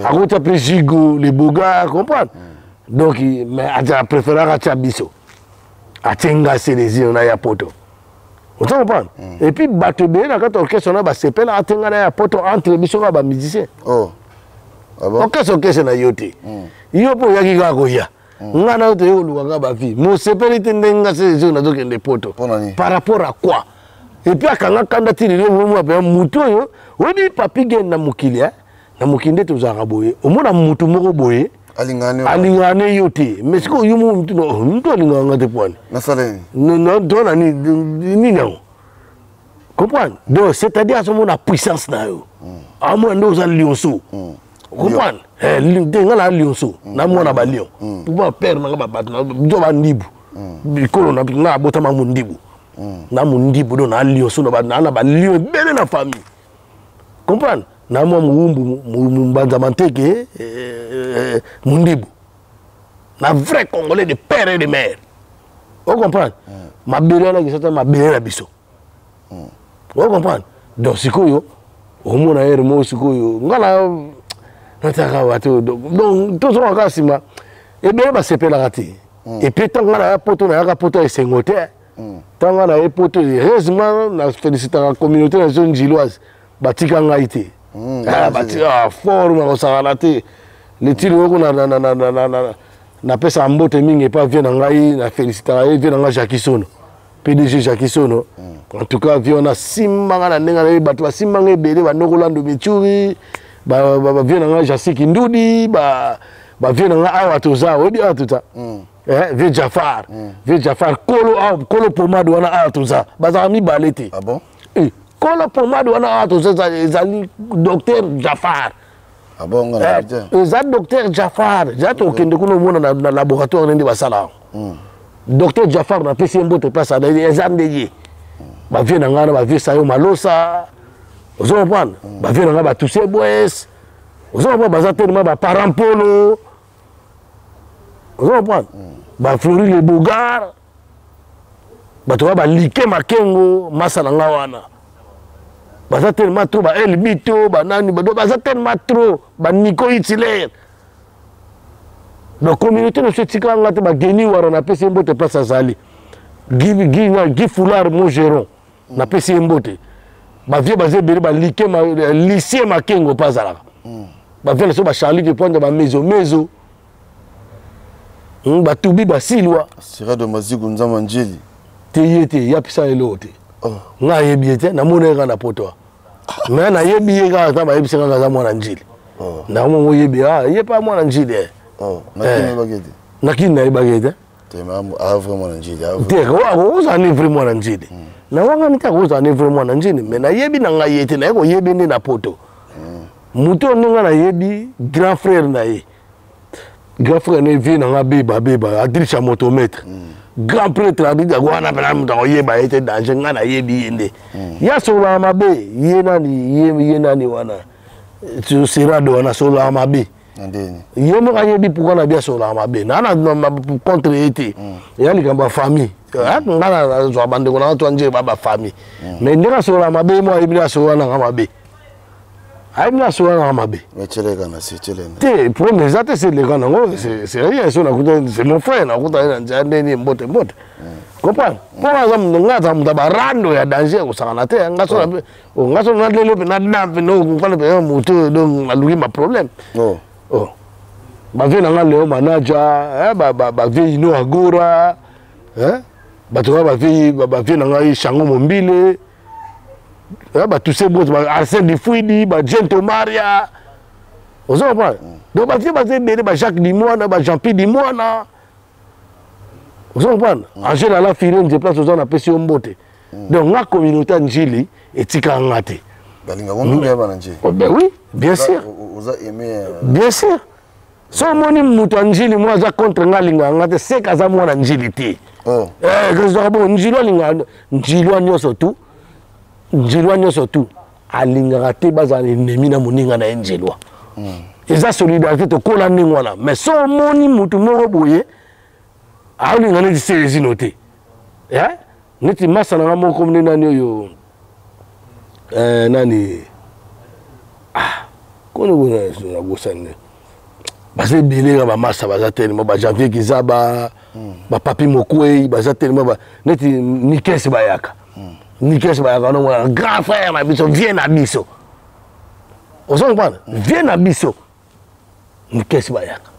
Akotya mpe Gigo le bogar, comprendre? Donc mais apréféraka atya biso, atie nga Celezino na ya poto, oza comprendre? Et puis bato ebele na kati ya orchestre wana basepela atie nga na ya poto. Entre biso kaka bamusicien, orchestre, orchestre na yo te, yo mpo oyaki kaka koya, nga na yo toye koluka kaka bavie. Mosepeli te ndenge nga Celezino nazokende poto par rapport à quoi? Et puis akanga kanda ti lelo. Omona mpenza mutu oyo oyebi Papi Gen na mokili, na mokili nde tozalaka boye. Omona mutu moko boye alingaka ne yo te, mais sikoyo yo moko mutu mutu alingaka nga te poani to na nini yango, comprendre? Donc c'est à dire azomona puissance na yo, amona nde oza lionceau, comprendre? Te, nga na lionceau, namona balion po père nanga babato to bandibu bikolo na nga abotama mondibu na mondibu. Donc na lionceau, naa na balion ebele na famille, comprendre? Na mwa mowumbu mbanzama nteke mondibu na vrai Congolais de père et de mère, o comprendre? Mabele wana kisata mabele na biso, o comprendre? Donc sikoyo omona ere moko sikoyo nga na nataka bato. Donc tozonga kaka nsima, ebele basepelaka te. Et puis ntango nga naya poto, nayaka poto ya esengo te. Ntango nga naye poto, heureusement na félicitaka communauté na biso njiloise, batika ngai te. Batika forme akosakana te. Letili oko napesaka mbote mingi epa vie na ngai, na félicitaka ye, vie na ngai Jacki Sono, PDG Jacki Sono. En tout cas vie wana asimbanga na ndenge nayebi bato basimbanga ebele, bandokolando mituri, bavie na ngai Jasiki Ndudi, bavie na ngai awa toza, oyebi awa toza, vieux Jafar, vieux Jafar kolo awa, kolo pomade wana awa toza, bazalaka mibale te. Kolo pomade wana awa toza ezali docteur Jafar. Eza docteur Jafar, eza tokende kuna omona na laboratoire nde basala yango. Docteur Jafar, napesi ye mbote place eza nde ye. Bavie na ngai na bavie Sayo Malosa, ozo comprendre? Bavie na ngai batuse bwes, ozo comprendre? Baza telema baparent polo, ozo comprendre? Baflori le bogar, bato ba balike makengo masa na ngai wana baza tellement trop, ba Elbito, banani baza tellement trop, baniko Hitler. Donc communauté na biso etikala nga te. Bageni wara, napesi ye mbote place azali. Guy Foulard Mogeron, napesi ye mbote. Bavie baza ebele, balike Lisie Makengo mpe azalaka. Bavie na so bacharli Kipoanja, bamezo mezo, batubi basilwa. Sirado Maziku Nzama Njeli. Te, ye te, ye apesa eloko te. Nga ayebi ye te, namoni ye kaka na poto, me nayebi ye kaka ta bayebisi kaka aza mwana Njili. Nakomongo oyebi ye mpe mwana Njili. Nakini nayebaki ye te. Te, akozala ne vrai mwana Njili na wangani te, akozala ne vrai mwana Njili, mais nayebi na ngai ye te, naye koyebi nde na poto. Moto oyo ndenge nayebi grand frère na ye, grand frère na ye, vie na nga beba beba adricha motomètre, grand prêtre adricha wana mpena moto akoyeba ye te, danger. Ngai nayebi ye nde ye asololaka mabe. Ye nani? Ye nani wana? Serado wana asololaka mabe. Ye moko ayebi pourquoi na bi asololaka mabe. Naa na contre ye te, eya likambo ya famille. Nga nazwa bandeko nanga to nje ba bafamille, mais ndenge asololaka mabe, ye moko ayebi nde asolola nanga mabe, ayebi nde asolola nanga mabe te. Problème eza te, c'est leka nango, c'est rien. So nakuta, c'est mon frère, nakuta ye na nzela ndeni, mbote mbote, comprendre? Mpo nga aza moto ya barando ya danger, akosakana te. Nga so nga so nalelo mpe nada mpe nokokana mpe moto, donc aluki ma problème. Bavie na nga Leo Manaja, bavie Ino Agora, bato nga bavie na ngai Shango Mombile, batuse bote, Arsène Difuidi, bagento Maria, ozo comprendre? Donc bavie baza ebele, ba Jacques Dimwana, ba Jean-Pi Dimwana, ozo comprendre? Angele ala Firenze, place oza, napesi yo mbote. Donc nga communauté ya Njili etikaka nga te. Balingaka mingi ya bana Njili. Oh, ben oui, bien sûr. Oza aimé. Bien sûr. So omoni moto ya Njili moko aza contre nga, alingaka nga te, seke aza mwana Njili te. Oh. Kozwaka bongo Njili alingaka Njilwa nyonso tu, Njilwa nyonso tu alingaka te bazala ennemi na moninga na ye Njilwa. Eza solidarité, tokola ndenge wana. Mais so omoni motu moko boye aolinga neti Selezino te, eh? Neti masa na nga moko nde nani oyo, nani, ah, kono nabosani nde baza ebele kaka bamasa baza telema, ba Janvier Kizaba, bapapi Mokwei baza telema, neti Nikes bayaka, Nikes bayaka nomona grand frère na biso, vie na biso, ozo comprendre, vie na biso Nikes bayaka,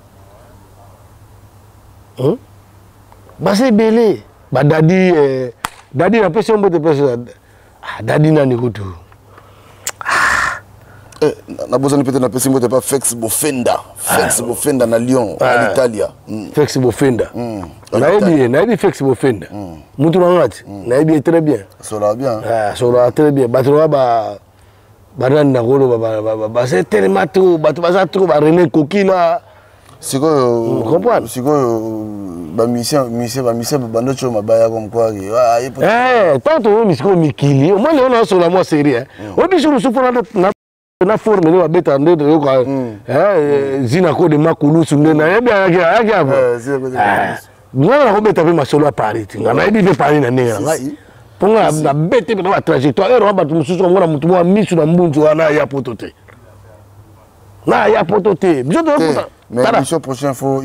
Baza ebele badadi, dadi napesi yo mbote pesi, ah, dadi nani kutu. Nabosani pete, napesi mbote pa Fex Bofenda, Fex Bofenda na Lyon, na Italia. Fex Bofenda, nayebi ye, nayebi Fex Bofenda, mutu na nga ti nayebi ye très bien. Asolaka bien. Asolaka très bien. Bato nanga ba banani nakoloba baza telema trop, bato baza trop, ba René Kokila. Sikoyo comprendre. Sikoyo bamusicien, musicien, bamusicien bando tio mabaya comme quoi Tant toyomi sikoyo mikili omoi lelo nasola mwa série oyo biso mosusu mpona na forme nde babeta nde toyoka zina ko de makulusu nde nayebi ayaki ava nga nakobeta mpe masolo ya Paris ti nga nayebi mpe Paris na ndenge na ngai mpo nga nabete mpe na batrajectoire ero bato mosusu omona motu mwa misu na mbunzu wana ya poto te, na ya poto te. Biso toyokuta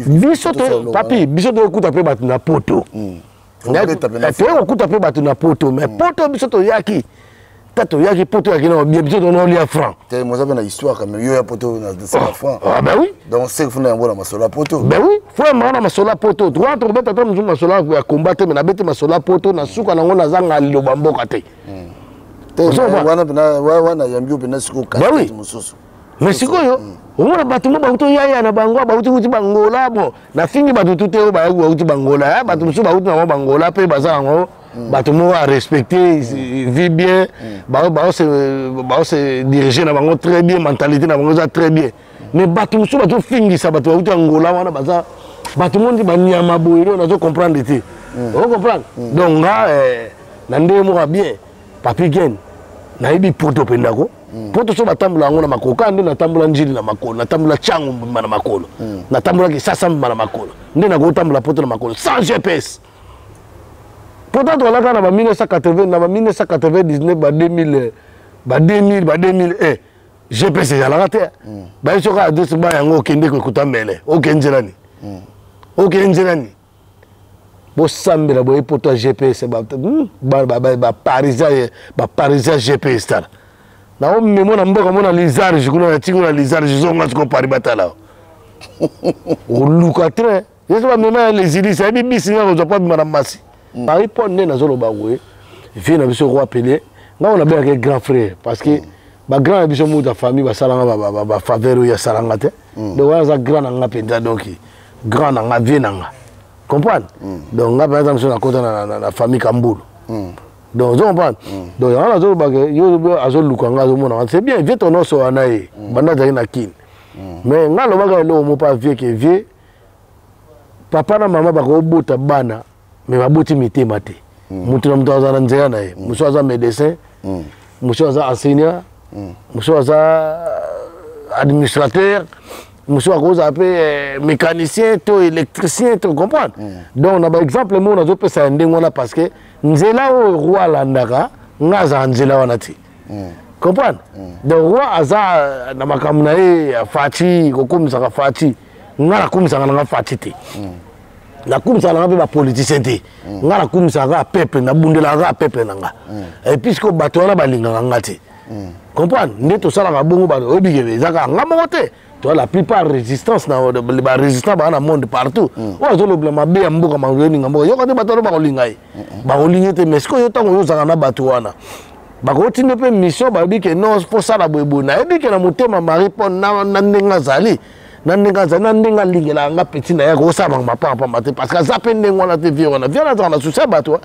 biso papi, biso toyokuta mpe bato na poto, toye kokuta mpe bato na poto, mais poto biso toyaki ta toyaki poto yaki na obie biso tonolia franc. Te, moza mpe na histoire quand même, yo ya poto na sala franc. Ah ben oui. Donc c'est funa yango na masolo ya poto. Ben oui, fo yango na masolo ya poto wana tokobeta ta mosusu masolo ya combat te, mais nabeti masolo ya poto na suka nango nazanga liloba mboka te. Wana wana yambi yo mpena sikoyo kasi mosusu. Mais sikoyo omona bato mo bauti oyaya na bango, bauti kuti bangola, bon, nafingi bato tu te oyo bauti bangola, bato mosusu bauti nango bangola mpe baza yango bato moko a respecte vie bien, baose dirige na bango très bien, mentalité na bango eza très bien. Mais bato mosusu bazofingisa bato bauti Angola wana, baza bato mondi banyama boye oyo nazo comprendre te, ozo comprendre. Donc nga na ndenge moko ya bien, Papi Gen, nayebi poto mpenza ko poto so batambola yango na makolo kaka nde natambola Njili na makolo, natambola Tiango mbima na makolo, natambolaki Kisasa mbima na makolo, nde nakotambola poto na makolo sans GPS. Pourtant tozalaka na ba 1980, na ba 1999, ba 2000, ba 2000, ba 2001, GPS ezalaka te. Baye soki adresse ba yango okende koekuta mbele okende nzela ni, okende nzela ni. Bosambela boye poto ya GPS, baparisien, baparisien GPS tala naomemo na mboka mona Lizarge kuna na tiki na Lizarge zonga siko Paris batala oluka train yeso bamema ya Lezilis ayebi bisi nga kozwa po abima na masi Paris. Mpo nde nazoloba boye, vie na biso Roi Pele, nga oyo nabengaka grand frère parce que bagrand na biso mutu ya famille basalanga bafaveur oyo asalanga te. Donc wana aza grand na nga mpenza, donc grand na nga, vie na nga, comprendre. Donc nga mpenza mosusu nakota na famille Kambulu, donc ozo comprendre. Donc yango nazolobaka yo azoluka nga, azomona nga, c'est bien. Vie tonoso wana ye banda azalaki na Kini, mais nga alobaka eloko mo pa vie ke vie papa na mama bakobota bana, mais baboti mitema te. Motu na moto aza na nzela na ye, mosusu aza médecin, mosusu aza enseignant, mosusu aza administrateur, mosusu akozala mpe mécanicien to électricien to comprendre. Donc na baexemple moko nazopesa ya ndenge wana parce que nzela oyo roi alandaka, nga azala nzela wana te, comprendre. Donc roi aza na makambo na ye ya Faci, kokomisaka Faci, nga nakomisaka nanga Faci te, nakumisaka nanga mpe bapoliticien te, nga nakumisaka kaka peuple, nabundelaka kaka peuple na nga. Et puisque bato wana balingaka nga te, comprendre, nde tosalaka bongo. Bato oyebi ke eza kaka nga moko te, toa la plupart résistance na barésistant baa na monde partout oyo azolobela mabe ya mboka, mazolinga mboka yoka te, bato wana bakolinga ye, bakolinga te. Mais sikoyo ntango oyo ozalaka na bato wana, bakotinda mpe mission, balobi ke non, fosala boyeboye. Nayebi ke na motema Marie mpo na ndenge azali Na ndenge azali, na ndenge alingelaka nga petit na ye, akosala bango mapambapamba te, parce que aza mpe ndenge wana te. Vie wana, vie wana azalaka na souci ya bato.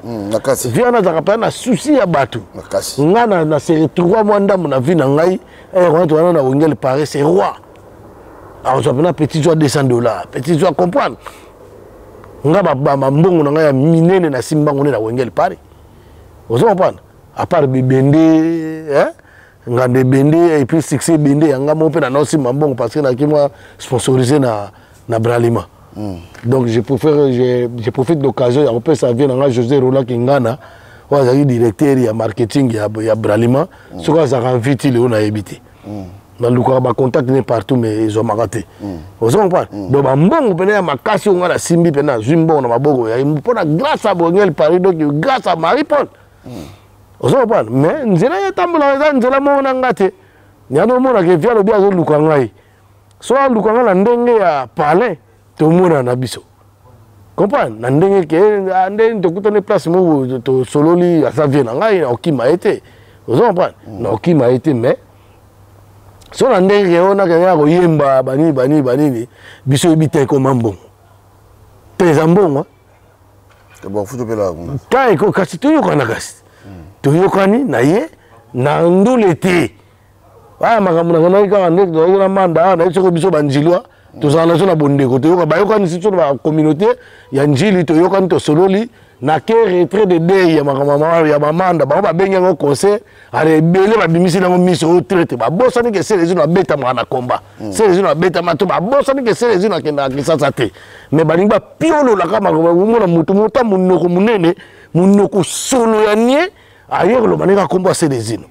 Vie wana azalaka mpenza na souci ya bato. Nga na se retrouva mwa ndambo na vie na ngai wana towana na Wenge El Paris, c'est roi akozwa mpena petit zwa 200 $, petit zwa, comprendre nga bambongo na ngai ya minene na simbango nde na Wenge El Paris, ozo comprendre? À part bibende, hein? Nganda ebende et puis succès ebende ya nga moko mpe na naosimba mbongo parce que naki mwa sponsorisé na Bralima. Donc je préfère, je profite de l'occasion ya kopesa vie na nga José Roland Kingana, oyo azalaki directeur ya marketing ya Bralima. Soki azalaka mviti leo, nayebi te. Nalukaka bacontact ne partout mais ezwamaka te. Ozo comprendre? Donc bambongo mpena ya makasi oyo nga nasimbi mpena, nazwi mbongo na maboko ya mpona grâce à Wenge El Paris, donc grâce à Marie Paul. Ozo comprendre? Mais nzela ye etambolaka eza nzela moko na nga te. Yango omonaka evi alobi azoluka ngai, so aluka ngai na ndenge ya palin, tomonana na biso, comprendre na ndenge ke ndenge tokutani place moko, tosololi, aza vie na ngai, naokima ye te, ozo comprendre? Naokima ye te, mais so na ndenge ke oyo nakende ya koyemba banini banini banini, biso oyebi te ekoma mbongo te, eza mbongo. Ta eko kasi toyokana, kasi toyokani na ye na ndule te. Aya makambo na ngai kaka nde tozalaki na manda awa, nayebi soko biso banjilwa tozala na so na bondeko, toyoka bayokani so na bacommunauté ya Njili, toyokani, tosololi na ke retrait de dei ya makambo ya bamanda. Bango babengi yango concert, ale ebele babimisi nango miso oyo traite. Babosani ke Selezino abetamaka na komba, Selezino abetama to babosani ke Selezino akendaka Kisasa te, mais balingi bapiololaka makambo. Omona motu mota monoko monene, monoko solo ya nie, aye koloba ndenge akombo ya Selezino,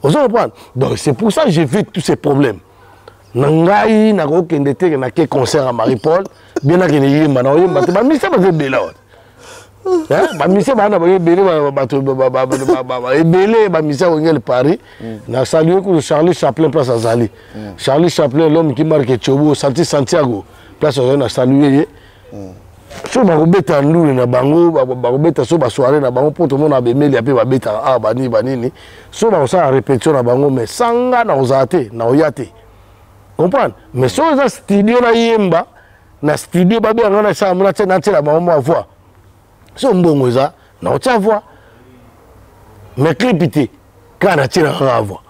ozo comprendre? Donc c'est pour ça que j'évite tous ces problèmes na ngai. Nakokende te nake concert ya Marie Paul, bien nakende yemba, na oyemba te. Bamisia baza ebele awa, bamisia baa na bango ebele, bato ebele, bamisia Wenge El Paris. Na salue kutu Charlie Chaplin place azali, Charlie Chaplin, l'homme qui marque Tchobo, Santi Santiago place azali, na salue ye. So bakobeta ndule na bango, bakobeta so basoirée na bango, mpo tomona bemelia mpe babetaka awa banini banini, so bakosala répétition na bango, mais sanga na kozala te, na oya te, comprendre? Mais so eza studio, nayemba na studio, babenganga nasala, natiela bango mwa voix, so mbongo eza, nakotia voix, mais clip te, kaka natiela kaka voix,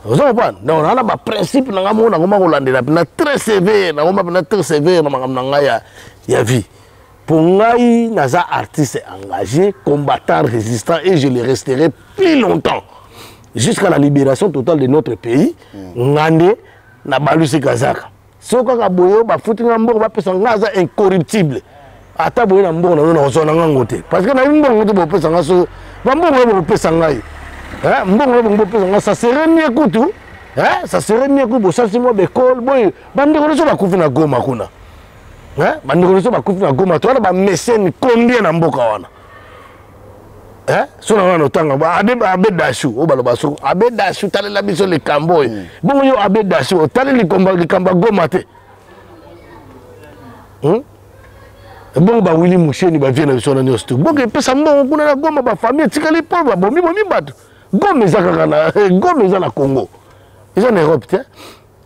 ozo comprendre? Donc naa na baprincipe na ngai moko, nakoma kolandela mpena très sévère, nakoma mpena très sévère na makambo na ngai ya vie. Mpo ngai naza artiste engagé, combattant, résistant, et je le resterai plus longtemps jusqu'à la libération totale de notre pays. Nga nde nabalusi kazaka so kaka boye, bafuti nga mbongo, bapesa nga, aza incorruptible. Ata boye na mbongo na yo, nakozwa na ngango te, parce que nayebi mbongo te bopesa nga. So bambongo oyo bokopesa ngai, mbongo oyo bongo bopesa nga, ça serait mieux kutu, ça serait mieux kutu bosalisi mwa baekole boye. Bandeko nyonso bakufi na Goma kuna, bandeko nyonso bakufi na Goma, towana bamécène combien na mboka wana? So na wana otanga abe Dashu oyo baloba soko abe Dashu, talela biso likambo oyo. Bongo yo abe Dashu, otali likambo ya Goma te? Bongo bawili Musheni, bavie na biso wana nyonso te, bongo epesa mbongo kuna na Goma, bafamille etikali mpo babomi bomi bato. Goma eza kaka na Goma, eza na Congo, eza na Europe te.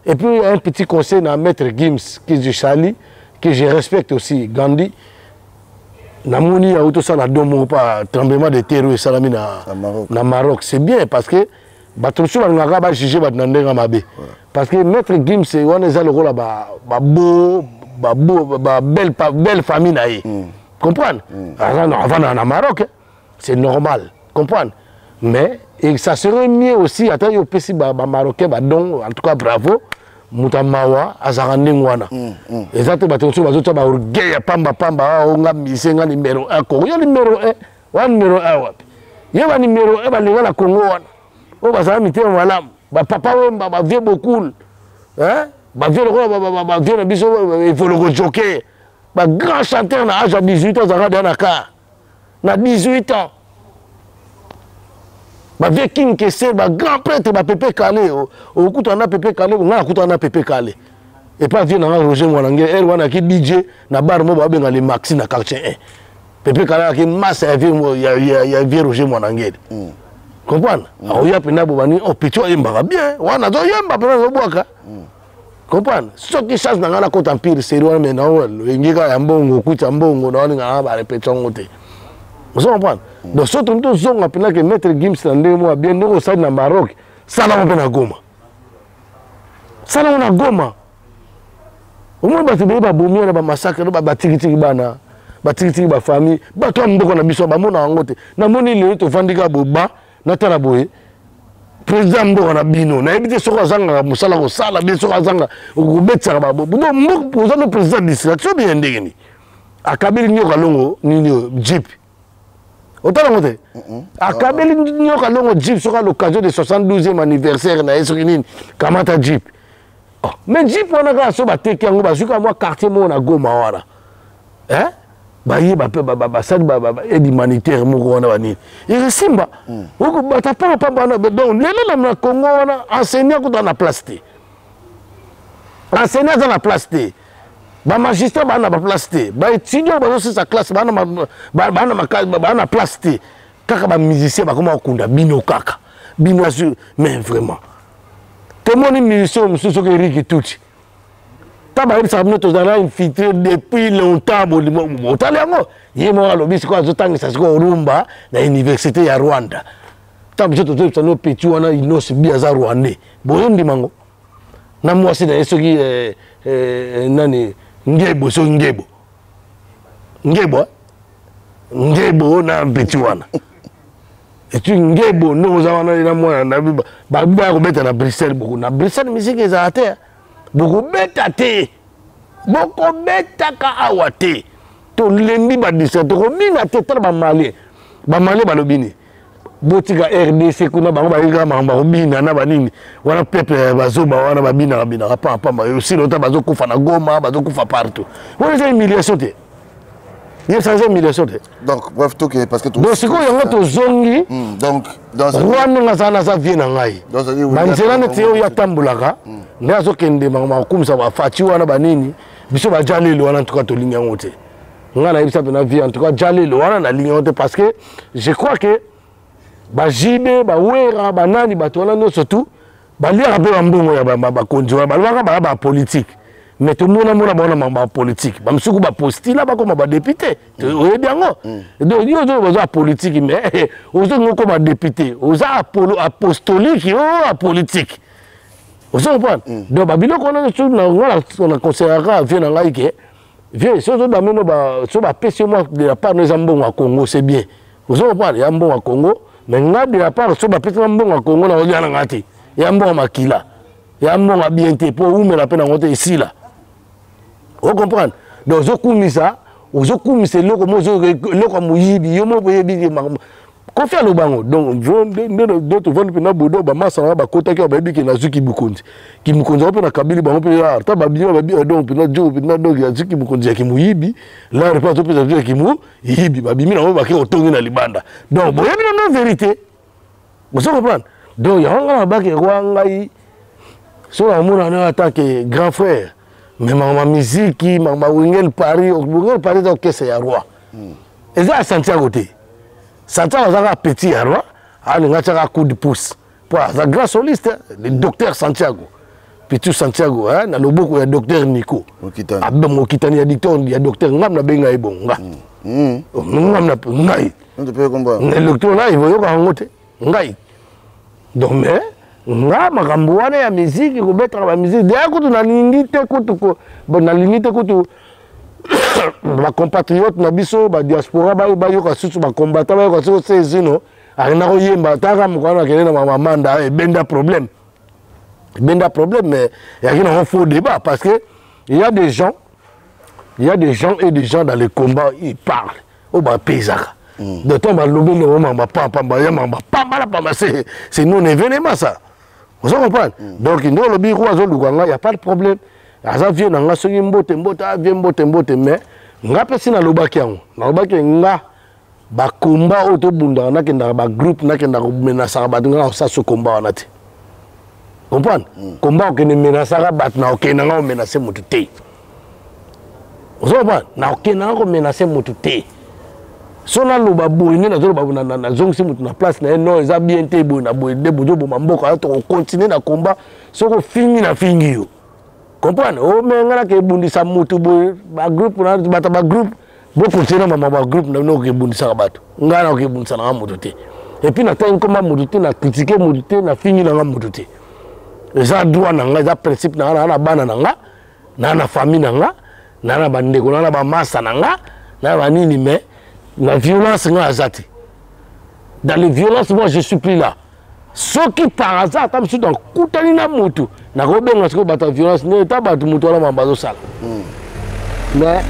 Et puis un petit conseil na maître Gims, que je salue, que je respecte aussi, Gandhi. Namoni auti osala don moko pa tremblement de terre oyo esalami na Maroc. C'est bien, parce que bato mosusu balingaka bajuge bato na ndenge ya mabe, parce que maître Gims wana eza lokola babo belle belle famille na ye, comprendre? Avandaka na Maroc, c'est normal, comprendre? Mais et ça serait mieux aussi ata yo opesi bamarocain badon. En tout cas bravo, moto ya mawa azalaka ndenge wana. Eza te bato mosusu bazotia baorgueil ya pambapamba: "O nga mise nga numéro 1 Congo." Yo numéro 1 wana, numéro 1 wapi? Ye ba numéro 1 balinga na Congo wana oyo bazala mitema malamu, bapapa Wemba, bavie Bokul, bavie lokola bavie na biso Evoloko Joker, bagrand chanteur na age ya 18 ans azalaka deya na car na 18 ans, bavie King Kester, bagrand prêtre, bapepe Kale. Okutana na Pepe Kale, ngai nakutana na Pepe Kale epa vie nanga Roger Mwanange ere wana aki DJ na bar mo babenga le Maxi na quartier 1. Pepe Kale aki masa ya vie Roger Mwanangele, comprendre? Akoya mpena bo bani, oh, petit ayembaka bien wana, azoyemba mpena, azobwaka. Comprendre? Soki chance na ngai nakota empire série wana mais nao loyenge kaka ya mbongo okuta mbongo na walinga nanga barépétition yango te. Ozo comprendre? Donc soki tolingi tozonga mpenza ke maître Gims na ndenge moko ya bien ndenge osali na Maroc, sala yango mpe na Goma. Sala yango na Goma. Omoni bato ebele babomi wana bamassacre batikitiki bana batikitiki bafamille bato ya mboka na biso bamona yango te. Namoni lelo tovandi kaka boba natala boye président mboka na bino nayebi te soki azangaka mosala kosala bien soki azanga kobetisaka babo oza no président distraction bien ndenge nini akabeli nyoka longo nini oyo jeep otala yango te akabeli nyoka longo jeep soki à l'occasion de 72e anniversaire na ye soki nini kamata jeep oh, mais jeep wana kaka so bateki yango bazwi kaka mwa quartier moko na goma wana eh? baye basali aide humanitaire moko wana banini ekesimba hmm. okobata pamba pamba wana donc lelo na congo wana enseignant kuta na place te enseignant aza na place te bamagistrat baa na baplace te baétudiant bazosisa classe baa na place te kaka bamusicien bakoma kokunda bino kaka bino asu mais vraiment tomoni musicien mosusu soki eriki tuti ta bayebisaka bino tozala infiltré depuis longtemps botali yango ye moko alobi sikoyo azotangisa sikoyo rumba na université ya rwanda ntango biso tozoyebisa no petit wana inos bi aza rwandais boyondima yango na mwasi na ye soki eh, eh, nani ngebo soki ngebo ngebo eh? ngebo na petit wana etu ngebo ndenge oza wana na mwana babi baya kobeta na bruxelles boko na bruxelles misiki ezala te bokobeta te bokobetaka awa te tolembi badistra tokobina te tala bamalien bamalien balobi nini botika rdc kuna bango bayebi kaka makambo bakobina na banini wana peuple ya bazoba wana babinaka binaka pamba osili ota bazokufa na goma bazokufa partout wana eza humiliation te yebisa eza humiliation te donc bref toke parce que donc sikoyo yango tozongi hmm, donc roi ndenge aza naza vie na ngai banzela neti ye oyo atambolaka hmm. nde azokende makambo akokumisa bafaci wana banini biso bajalelo wana ntuka tolingi yango te ngai nayebisa mpena vie en tout cas jalelo wana nalingi yango te parce que je crois que bajibe bawera banani bato wana nyonso tout baliaka mpe bambongo ya bakonzi wana balobaka baya bapolitike mais tomonamona bango na makambo ya politike bamosuku bapostila bakoma badepute oyebi yango mm. donc yo ozo oza politike mais ozolinga okoma depute oza apostolique o oh, apolitique ozo comprendre mm. donc babiloko wana nyonso nga na conseillaka vie na ngai ke vieux soki ozodame no so bapesi yo mwa de la part no eza mbongo ya congo c'est bien ozo comprendre ya mbongo ya congo mais nga de la part so bapesi nga mbongo ya congo nakolia na nga te ya mbongo ya makila ya mbongo ya bien te mpo owumela mpe nango te esila o comprendre donc ozokumisa ozokumisa eloko mo eloko ya moyibi yo moko oyebi kofi aloba yango donc nde tovandi mpe na bodo bamasa nanga bakotaki awa bayebi ke nazwi kibukonzi kimukonzi yango mpe nakabili bango mpe ata babima babi eh, donc mpena jo mpena donc azwi kimukonzi ya kimuyibi lare mpe azopesa biso ya kimuyibi babimi nango bake kotongi na libanda donc boyebi nano verité ozo comprendre donc yango ngai nabaki roi ngai so namona nayo ata ke grand frère mais makambo ya miziki makambo ya wengel paris wengel paris eza orchestre ya roi hmm. eza ya santiago te santiago aza kaka petit ya roi alinga atiaka coup de pouce mpo aza grand soliste le docteur santiago pitu santiago hein, na loboko ya docteur nico mokitani ya docteur ya docteur ngam nabenga ye bongo nga hmm. Hmm. ngam na ngai docteur na oyoka yango te ngai donc mais nga makambo wana ya miziki kobetaka bamiziki deya kutu nalingi te kutu nalingi te kutu bacompatriote na biso badiaspora bayoka susu bacombatant bayoka susu sezino akenda koyemba taka mokolo wana akende na mamanda ebenda problème ebenda problème mais eyaki nango faux débat parce que il y a des gens il y a des gens et des gens dans les combats ils parlent oyo bapesaka mm. de temps balobi ndenge mamba pamba ya mamba pamba na pamba c'est non événement ça ozo comprendre mm. donc nde olobi roi azoluka nga ya pas de problème aza vieux na nga soki mbote mbote ah, vieux mbote mbote mais nga mpe si nalobaki yango nalobaki nga bakomba oyo tobundaka nakendaka bagroupe nakendaka komenasaka bato nga nakosala so komba wana te comprendre mm. komba okende menasaka bato na okende nga omenase motu te ozo comprendre na okende nga komenase motu te so naloba boye nde nazoloba nazongisi motu na place na ye non eza bien te boye na boye nde bozoboma mboka ya tokokontinue na komba soki ofingi nafingi yo. Comprendre? O me nga nake ebundisa mutu boye ba groupe na bato ba groupe bokontinue na mama ba groupe na bino okebundisaka bato. Ngai nakoki ebundisa na nga moto te. Et puis natangi nkomba moto te, na critiquer moto te, na fingi na nga moto te. Eza droit na nga, eza principe na nga, na na bana na nga, na na famille na nga, na na bandeko, na na bamasa na nga, na ba nini mais na violence nga aza te. Dans les violences, moi je suis plus là. Soki par hasard ata mosusu nakutani na motu nakobenga sikoyo bato ya violence nde eta bato motu wana mamba azosala hmm. Mais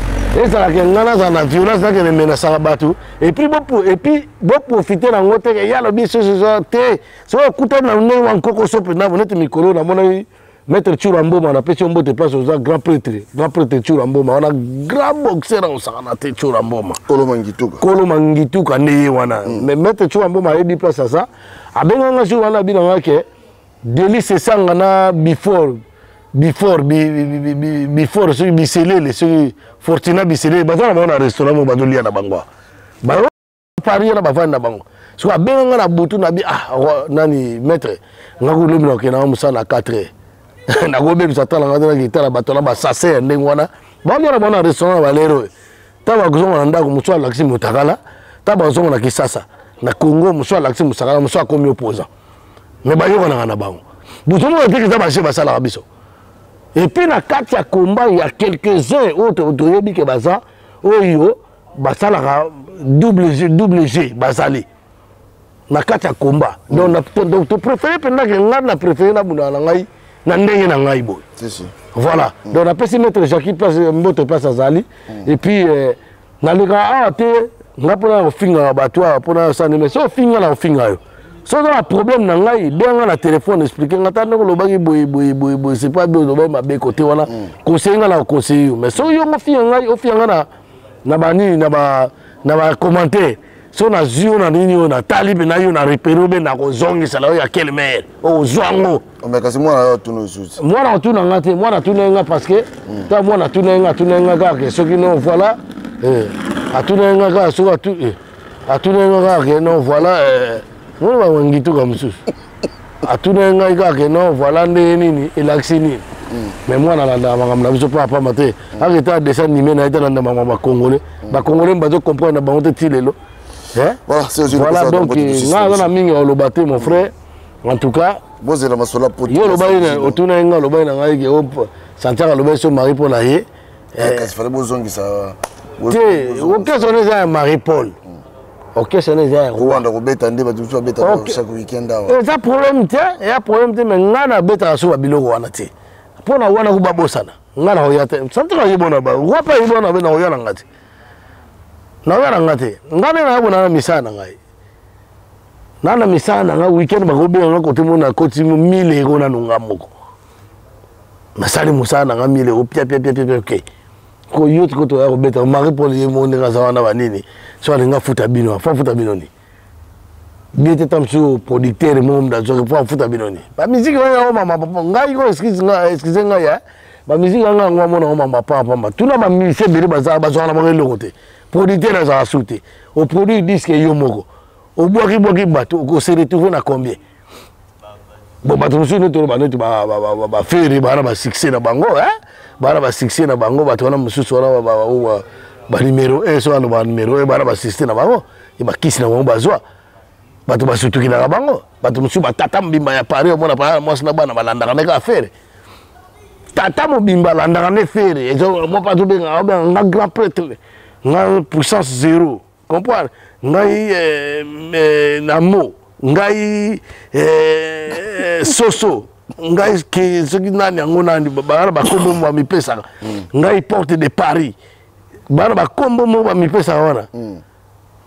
ezalaka ngai nazala na violence nakende menasaka bato epuis boprofite nango te ye alobi sososo te soki okutani na ndenge wa nkokoso mpenza neti mikolo namonaki Maître Tshoura Mboma napesi yo mbote place oza grand prêtre grand prêtre Tshoura Mboma wana grand boxeur akosakana te Tshoura Mboma Kolo Mangituka Kolo Mangituka nde ye wana mm. Mais Maître Tshoura Mboma ayebi place aza abenga nga jour wana abina nga ke Delice Esanga na before before bi, bi, before soki biselele soki Fortuna biselele baza na bango na restaurant moko bazolia na bango Paris na bavandi na bango soki abenga nga na butu na bi ah nani maître nga kolobi na kokende nga mosala na 4 heures nakobebisa tala nga te nakitala bato na basase ya ndenge wana balia na bango na restaurant na balere oyo ntango bakozonga na ndako mosusu alakisi motakala ntango bakozonga na kisasa na congo mosusu alakisi mosakala mosusu akomi opposant me bayokanaka na bango bozomona teke eza baje basalaka biso epuis na kati ya combat ya quelques-uns oyo toyebi ke baza oyo basalaka double G, double G bazali na kati ya combat mm. Donc to préféré mpenza ke ngai na préféré nabundaka na ngai na ndenge na ngai boye si, si. Voilà mm. Donc napesi maître Jacqui place mbote place azali mm. Et puis eh, nalekaka awa te ngai mpona kofingaka bato awa mpona osani mais so ofinga na kofinga yo so oza na problème na ngai benga na telefone explike nga ta ndenge olobaki boye boye boye boye c'est pas bien olobaki mabe kote wana mm. Conseille nga na koconseille yo mais soki yo ofinga ngai ofinga nga na na banini na ba na ba commentaire so nazwi yo na nini oyo natali mpe na yo na repere obe nakozongisa na yo ya quelle mare okozwa yango kasi mwana yo atuna osusi mwana atuna nga te mwana atuna ye nga parce que hmm. Ta mwana atuna ye nga atuna ye nga kaka ke soki non voilà eh, atuna ye nga kaka soki eh, atuna ye nga kaka ke non voilà eh, mona bangituka mosusu atuna ye ngai kaka ke non voilà ndenge nini elakisi nini hmm. Mais mwana alandaka makambo na biso mpo apamba te hmm. Aketa dessin anime na ye te alanda makambo ya bacongolais hmm. Bacongolais bazo comprendre na bango te ti lelo. Voilà donc ngai aza na mingi ya koloba te mon frère en tout cas bozela masolo ya poto yo olobaki otuna ye ngai olobaki na ngai ke Santiago alobaki so Marie mpo na ye eh, kasi fale bozongisa te orchestre wana eza ya Marie Paul orchestre wana eza ya Rwanda kobeta nde bato mosusu babeta chaque week-end awa eza problème te eya problème te mais ngai nabetaka so babiloko wana te mpo na wana ko babosana ngai nakoya te santika ayebona ba roi mpe ayebona be nakoya na ngai te nakoya na ngai te ngai nde nayebona na misala na ngai na na misala na ngai week-end bakobenga ngai kote mo nakoti mo 1000 euro nanu ngai moko nasali mosala na ngai 1000 euro pia pia pia pia ok ko yo tiko toya kobeta Marie Paul ye moko ndenge aza wana banini so alingi afuta bino afo afuta bino ni bien te ta mosusu producteur moko moto azwaki mpo afuta bino ni bamiziki wana yango mama papa ngai ko excuse ngai excuse ngai ya bamiziki yanga yango amona yango mama papa pamba tuna bamisie ebele bazwaka na bango eloko te producteur azalaka su te oproduire disque yo moko obwaki bwaki bato okose retrouve na combien bon bato mosusu nde toloba neti bafere baa na basuccès na bango baa na basuccès na bango bato wana mosusu wana banumero 1 so aloba numero 1 baa na basuccès na bango ye bakisi na bango bazwa bato basutukilaka bango bato mosusu batata mobimba ya Paris omona pa mwasi na bana balandaka nde kaka Fere tata mobimba alandaka nde Fere mpo azobenga nga grand prêtre nga puissance zéro comprendre ngai eh, eh, na mo ngai eh, soso ngai ke soki nani yango nani bana bakombo mo bamipesaka mm. Ngai porte de Paris bana bakombo mo bamipesaka wana mm.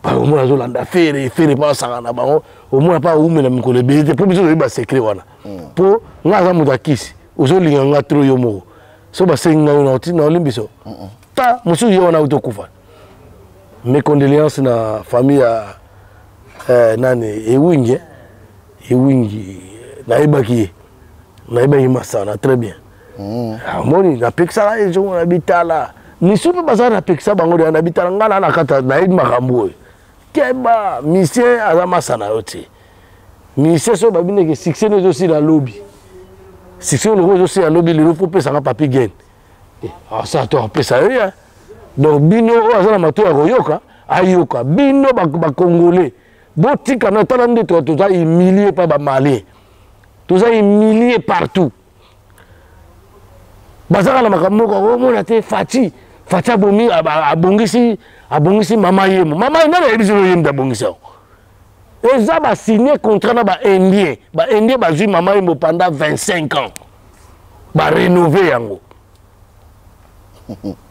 Omona azolanda Fere Fere mpo asanga na bango omona mpo awumela mikolo ebele te mpo biso toyebi basecret wana mpo mm. Ngai aza moto akisi ozolinga nga tro yo moko so basengi ngai yo na olimbiso ta mosusu ye wana auti okufa. Mes condoléances na famille ya eh, nani Ewingi Ewingi nayebaki ye nayebaki masana très bien mm. Amoni napekisaka ye zongo na bitala misu mpe bazala napekisa bango deya na bitala ngai na nakata nayebi makambo oyo keba misien aza masa na yo te misien soki babineke succès no ezosila lobi. Succès oyo lokola ezosila lobi lelo fo opesanga papi gen. Asala to apesa yo ya. Donc bino oyo aza na matoyi ya koyoka ayoka. Bino ba congolais botika na tala nde toza humilie pa ba malien. Toza humilie partout. Bazaka na makambo moko omona te Fatshi. Fatshi abomi abongisi abongisi mama yemo. Mama yemo nani ayebisi yo yemo abongisi yango? Eza ba signer contrat na ba indien. Ba indien bazui mama yemo pendant 25 ans. Ba rénover yango.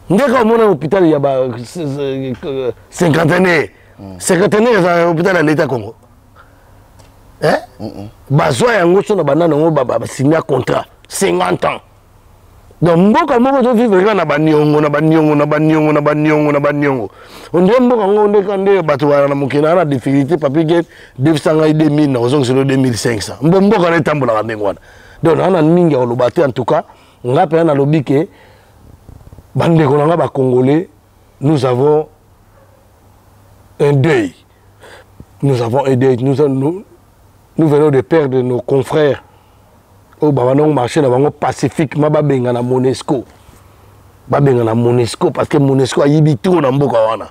Ndeka omona hôpital ya ba cinquantenaire. Cinquantenaire eza hôpital ya l'État Congo. Hein? Bazwa yango so na banana yango ba signer contrat 50 ans. Donc mboka moko to vivre kaka na baniongo na baniongo na baniongo na baniongo na baniongo. On dirait mboka ngo ndeka nde bato ba na mokili na difficulté papier ke 200 ngai 2000 na ozongiselo 2500. Mbo mboka na etambolaka ndenge wana. Donc na mingi ya koloba te en tout cas nga mpenza nalobi ke bandeko na nga ba Congolais, nous avons un deuil. Nous avons un deuil. Nous venons de perdre nos confrères. Oyo babanda marché na bango pacifiquement, babenga na Monusco. Babenga na Monusco parce que Monusco ayibi trop na mboka wana.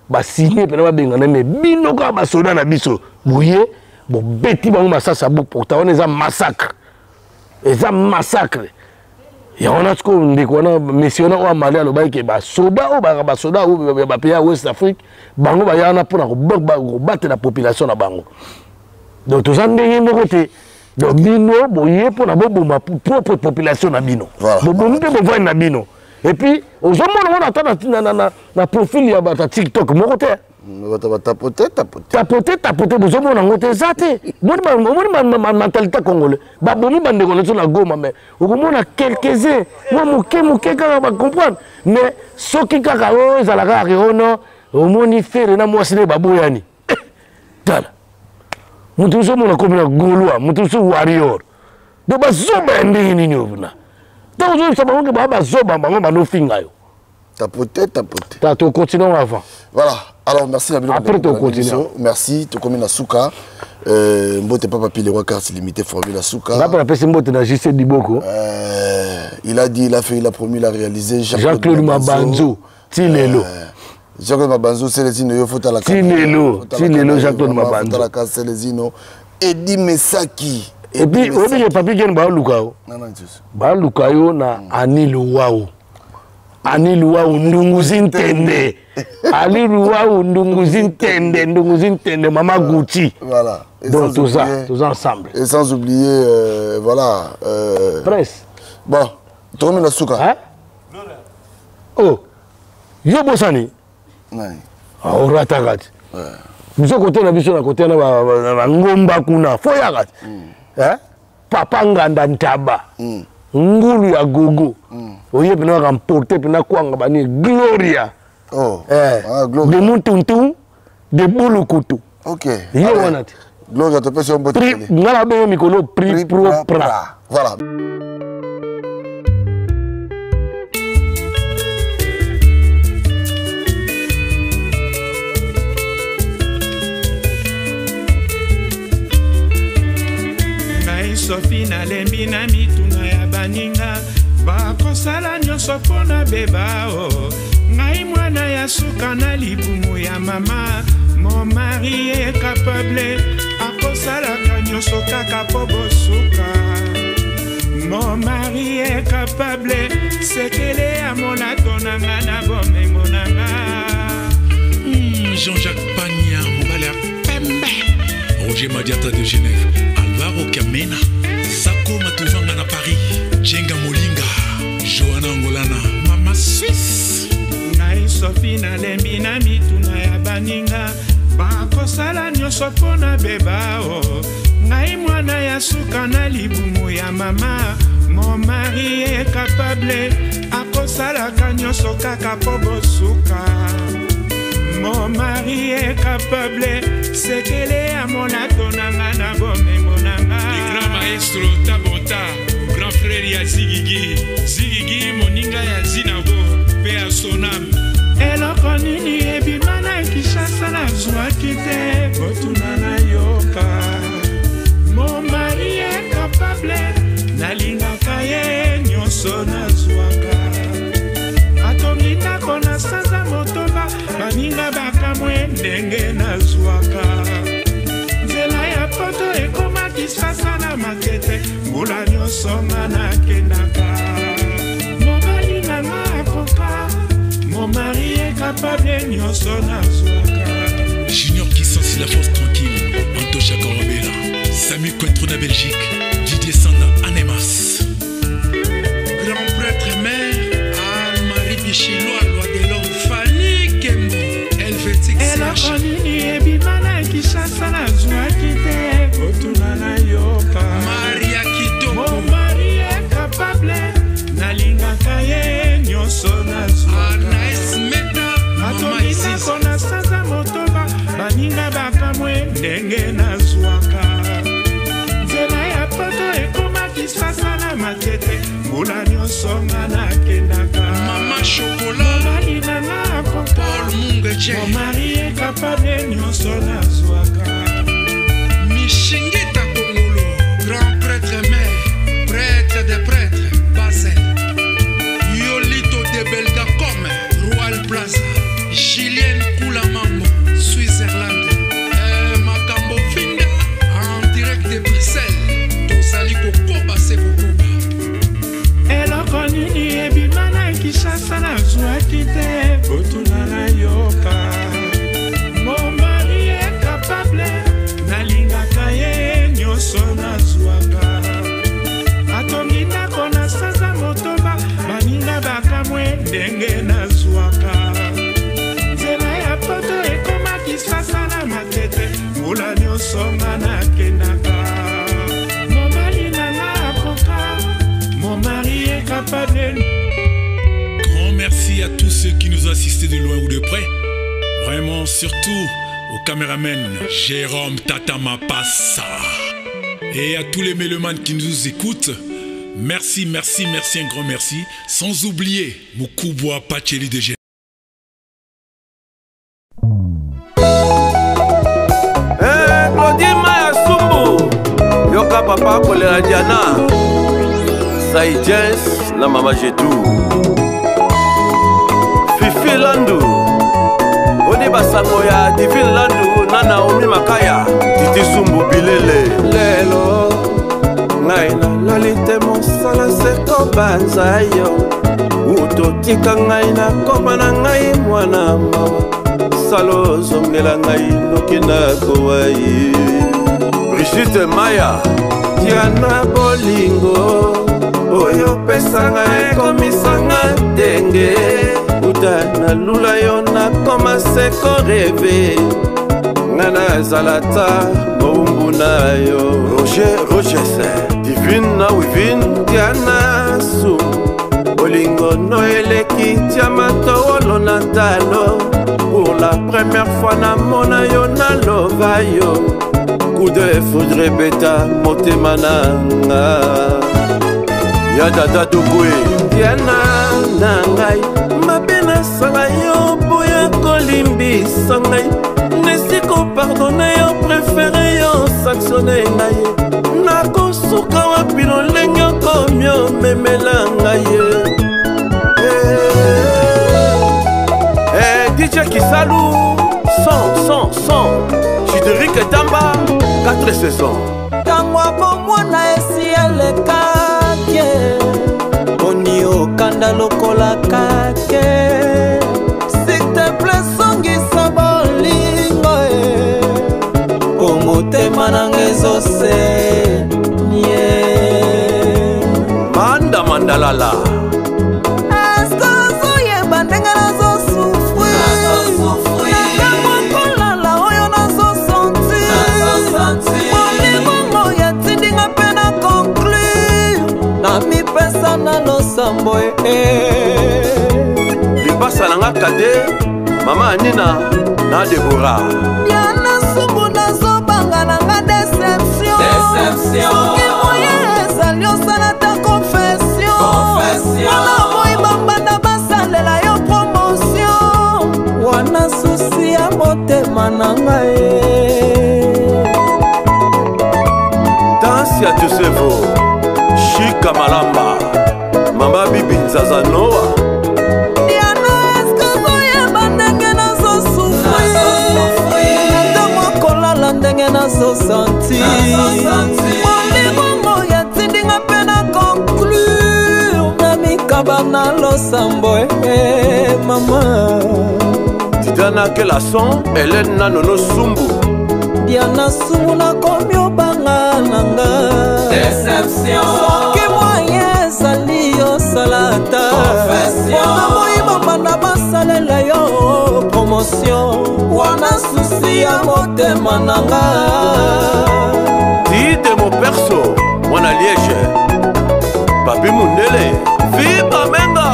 Ba signé pena babenga na mais bino kaka ba soda na biso. Boye, bobeti bango masasa bo porta wana eza massacre. Eza massacre. Ya wana siko ndeko wana monsieur wana oyo amali alobaki ke ba soda oyo ba ba soda oyo ya ba pays ya West Afrique bango baya wana mpona kobatela population na bango. Donc toza ndenge moko te. Donc bino boye mpona boboma propre population na bino. Bobomi mpe bovandi na bino. Et puis ozomona wana ata na profil ya bato ya TikTok moko te. Bato ba tapote, tapote. Tapote, tapote, bozomona yango te, eza te. Omoni mentalité congolais. Babomi bandeko na biso na Goma, mais okomona quelques-uns, mwa moke moke kaka ba comprendre. Mais soki kaka oyo ezalaka kaka ono, omoni Ferre na mwasi ne baboyani. Tala. Moto mosusu omona komi na Gaulois, moto mosusu Warrior. Donc bazoba ya ndenge nini oyo kuna? Ntango ozoyebisa bango ke baa bazoba, bango banofinga yo. Tapoter, tapoter. Ta, to continuons avant. Voilà. Alors, merci la Après, to continue. Merci. To komi na suka. Mbote papa pile roi carte limitée formule suka. Nga papa pesi mbote na JC Diboko. Il a dit, il a fait, il a promis, il a réalisé. Jean-Claude Mabanzo. Tilelo. Jean-Claude Mabanzo, Célestino, yo faut la Tilelo, Tilelo, Jean-Claude Mabanzo. Faut la carte Célestino. Eddie Mesaki. Et puis, on dit que papi Ken ba luka yo. Non, non, juste. Ba luka yo na Ani Luwao. Ani Luwao ndunguzi ntende. Ali Luwao ndunguzi ntende, ndunguzi ntende, Mama Gucci. Voilà. Et Donc, sans tout ça, oublier tout ça ensemble. Et sans oublier, voilà. Presse. Bon, tu remets la souka. Hein? Oh. Yo bosani. Ouais. Ah, orata kati. Ouais. Biso côté na biso na côté na ba ngomba kuna. Foya kati. Hein? Papa Nganda Ntaba. Ngulu ya gogo. Oye pena remporter pena kwanga bani Gloria. Oh. Eh. Ah, Gloria. De Muntuntu, de Bulukutu. OK. Yo Allez. wana te. Gloria te pesi mbote. Pri, ngala bengo mikolo pri, Pri, pro, pra, pra. pra. Voilà. Sophie nalembi na mituna ya baninga bakosala nyonso mpona beba o ngai mwana ya suka na libumu ya mama mon mari est capable akosalaka nyonso kaka po bosuka mon mari est capable sekele ya molato na nga na bomengo na nga. Jean-Jacques Pagna mobali ya pembe Roger Madiata de Genève Alvaro Kamena Sako Matuvanga na Paris Djenga Molinga Johanna Ngolana Mama Suisse Ngai Sophie nalembi na mituna ya baninga bakosala nyonso mpona beba o ngai mwana ya suka na libumu ya mama mon mari est capable akosalaka nyonso kaka po bosuka mon mari est capable sekele ya molato na nga na bomengo na nga. Le grand maestro Tabota, grand frère ya Zigigi, Zigigi moninga ya Zinago, pe ya Sonam. Eloko nini ebima na Kinshasa nazwaki te, botuna nayoka. Mon mari est capable, nalingaka bakamwe ndenge nazwaka. Nzela ya poto ekoma Kisasa na Matete, mbula nyonso nga nakendaka. Mobali na nga akoka, mon mari est capable nyonso nazwaka. Junior Kissansi, la force tranquille, Antosha Korobela, Samy Cointreau na Belgique, Didier Sanda Anemas. Grand prêtre mère, Anne-Marie Bichilwa, loi de l'homme, Fanny Kembo, Helvétique Eloko nini ebima na Kinshasa nazwaki te, kotuna nayoka. Maria Kitoko. Mon mari est capable, nalingaka ye nyonso nazwaka. Anaïs Meta, Mama Atongi Isis. ndako na sanza 8, baninga bakamwe ndenge nazwaka. Nzela ya poto ekoma Kisasa na Matete, mbula nyonso nga nakendaka. Mama Chocolat, Mobali na nga akoka, Paul Mungeche, mon mari est capable nyonso nazwaka. Mishingita Kongolo, grand prêtre mère, prêtre des prêtres, Basel. Yolito de Belgacom, Royal Plaza, Julienne Koulamambo, Switzerland. Makambo Finda, en direct de Bruxelles. Tozali kokoba se kokoba. Eloko nini ebima na Kinshasa nazwaki te, kotuna nayoka. Mon mari est capable, nalingaka ye nyonso nazwaka. Atongi ndako na sanza 8, baninga bakamwe ndenge nazwaka. Nzela ya poto ekoma Kisasa na Matete, mbula nyonso nga nakendaka. Mobali na nga akoka, mon mari est capable. Grand merci à tous ceux qui nous ont assistés de loin ou de près. Vraiment, surtout au caméraman Jérôme Tata Mapassa. Et à tous les mélomanes qui nous écoutent, merci, merci, merci, un grand merci. Sans oublier Mukubwa Pacheli de G. Eh, Claudine Maya Sumbu, yoka papa kolela Diana, Sai Jens na mama Jetou, Fifi Landu, oni basango ya Divine Landu na Naomi Makaya, Titi Sumbu Bilele. Lelo ngai nalali te, mosala se kobanza yo, utotika ngai nakoma na ngai mwana mawa, salo ozongela ngai noki nakowa ye. Brigitte Maya, Diana bolingo oyo opesanga ekomisanga ndenge, uta nalula yo nakoma se koreve, nga nazala ta mowumbu na yo. Roger Rogers, Divine na Wivine, Diana Su, bolingo no eleki diama towolo na talo, pour la première fois namona yo nalova yo, coup de foudre ebeta motema na nga. Ya dada Dogwe, Diana na ngai, mabe nasala yo boya kolimbisa ngai, nesi kopardone yo, préféré yo sanctionne ngai, nakosuka wapi lolenge okomi omemela ngai. Eh, DJ Kisalu, 100, 100, 100, Chideric Tamba, 4 saisons. Ntango ya bomwana esi elekaki, boni okanda lokola kake, s'il te plaît songisa bolingo e, po motema nanga ezosenye. Manda Mandalala, Eske ozoyeba ndenge nazosufrir, natango kolala oyo nazosentir, bolingo oyo etindinga mpe na conclure, namipesa na losambo e. Lipasa na nga kade, mama Anina na Debora. Diana Sumbu nazobanga nanga deception, soki moye ezali osala ta confession, mpona boyi bambanda basalela yo promotion, wana susi ya motema na ngai. Danse ya Josevo, Shika Malamba, mama Bibi Nzaza Noa. Diana, eske ozoyeba ndenge nazosufrir, mikaba na losambo e mama. Tidiana Kelason, Hélène Nanono Sumbu. Diana Sumbu nakomi obanga na nga. Deception. Soki moyen ezali osala ata. Confession. Mpona moyiba banda basalela yo promotion. Wana susi ya motema na nga. Tide Moperso, mwana Liège. Papi Mundele, Fiba Menga.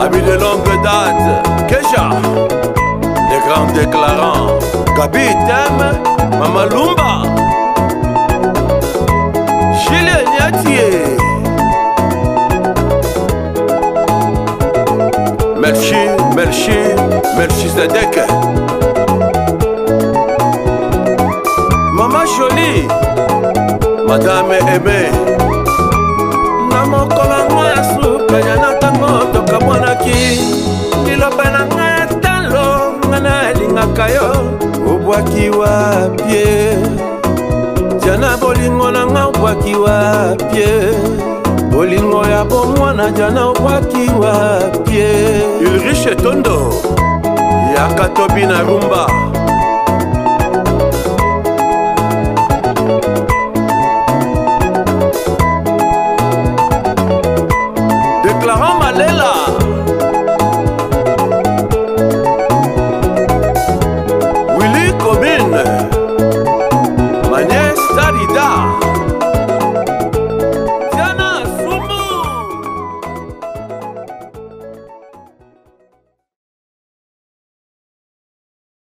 Ami de longue date, Kesha. Les grands déclarants, Gabi Tem, Mama Lumba. Julien Niatier. Melchi, Melchi, Melchizedek. Mama Jolie, Madame Aimée. Na mokolo yango ya suka ya na ntango tokamwanaki, liloba na ngai ya talo, ngai nalingaka yo, obwaki wapie Diana, bolingo na nga obwaki wapie, bolingo ya bomwana Diana obwaki wapie. Ulrich Etondo, yaka tobi na rumba.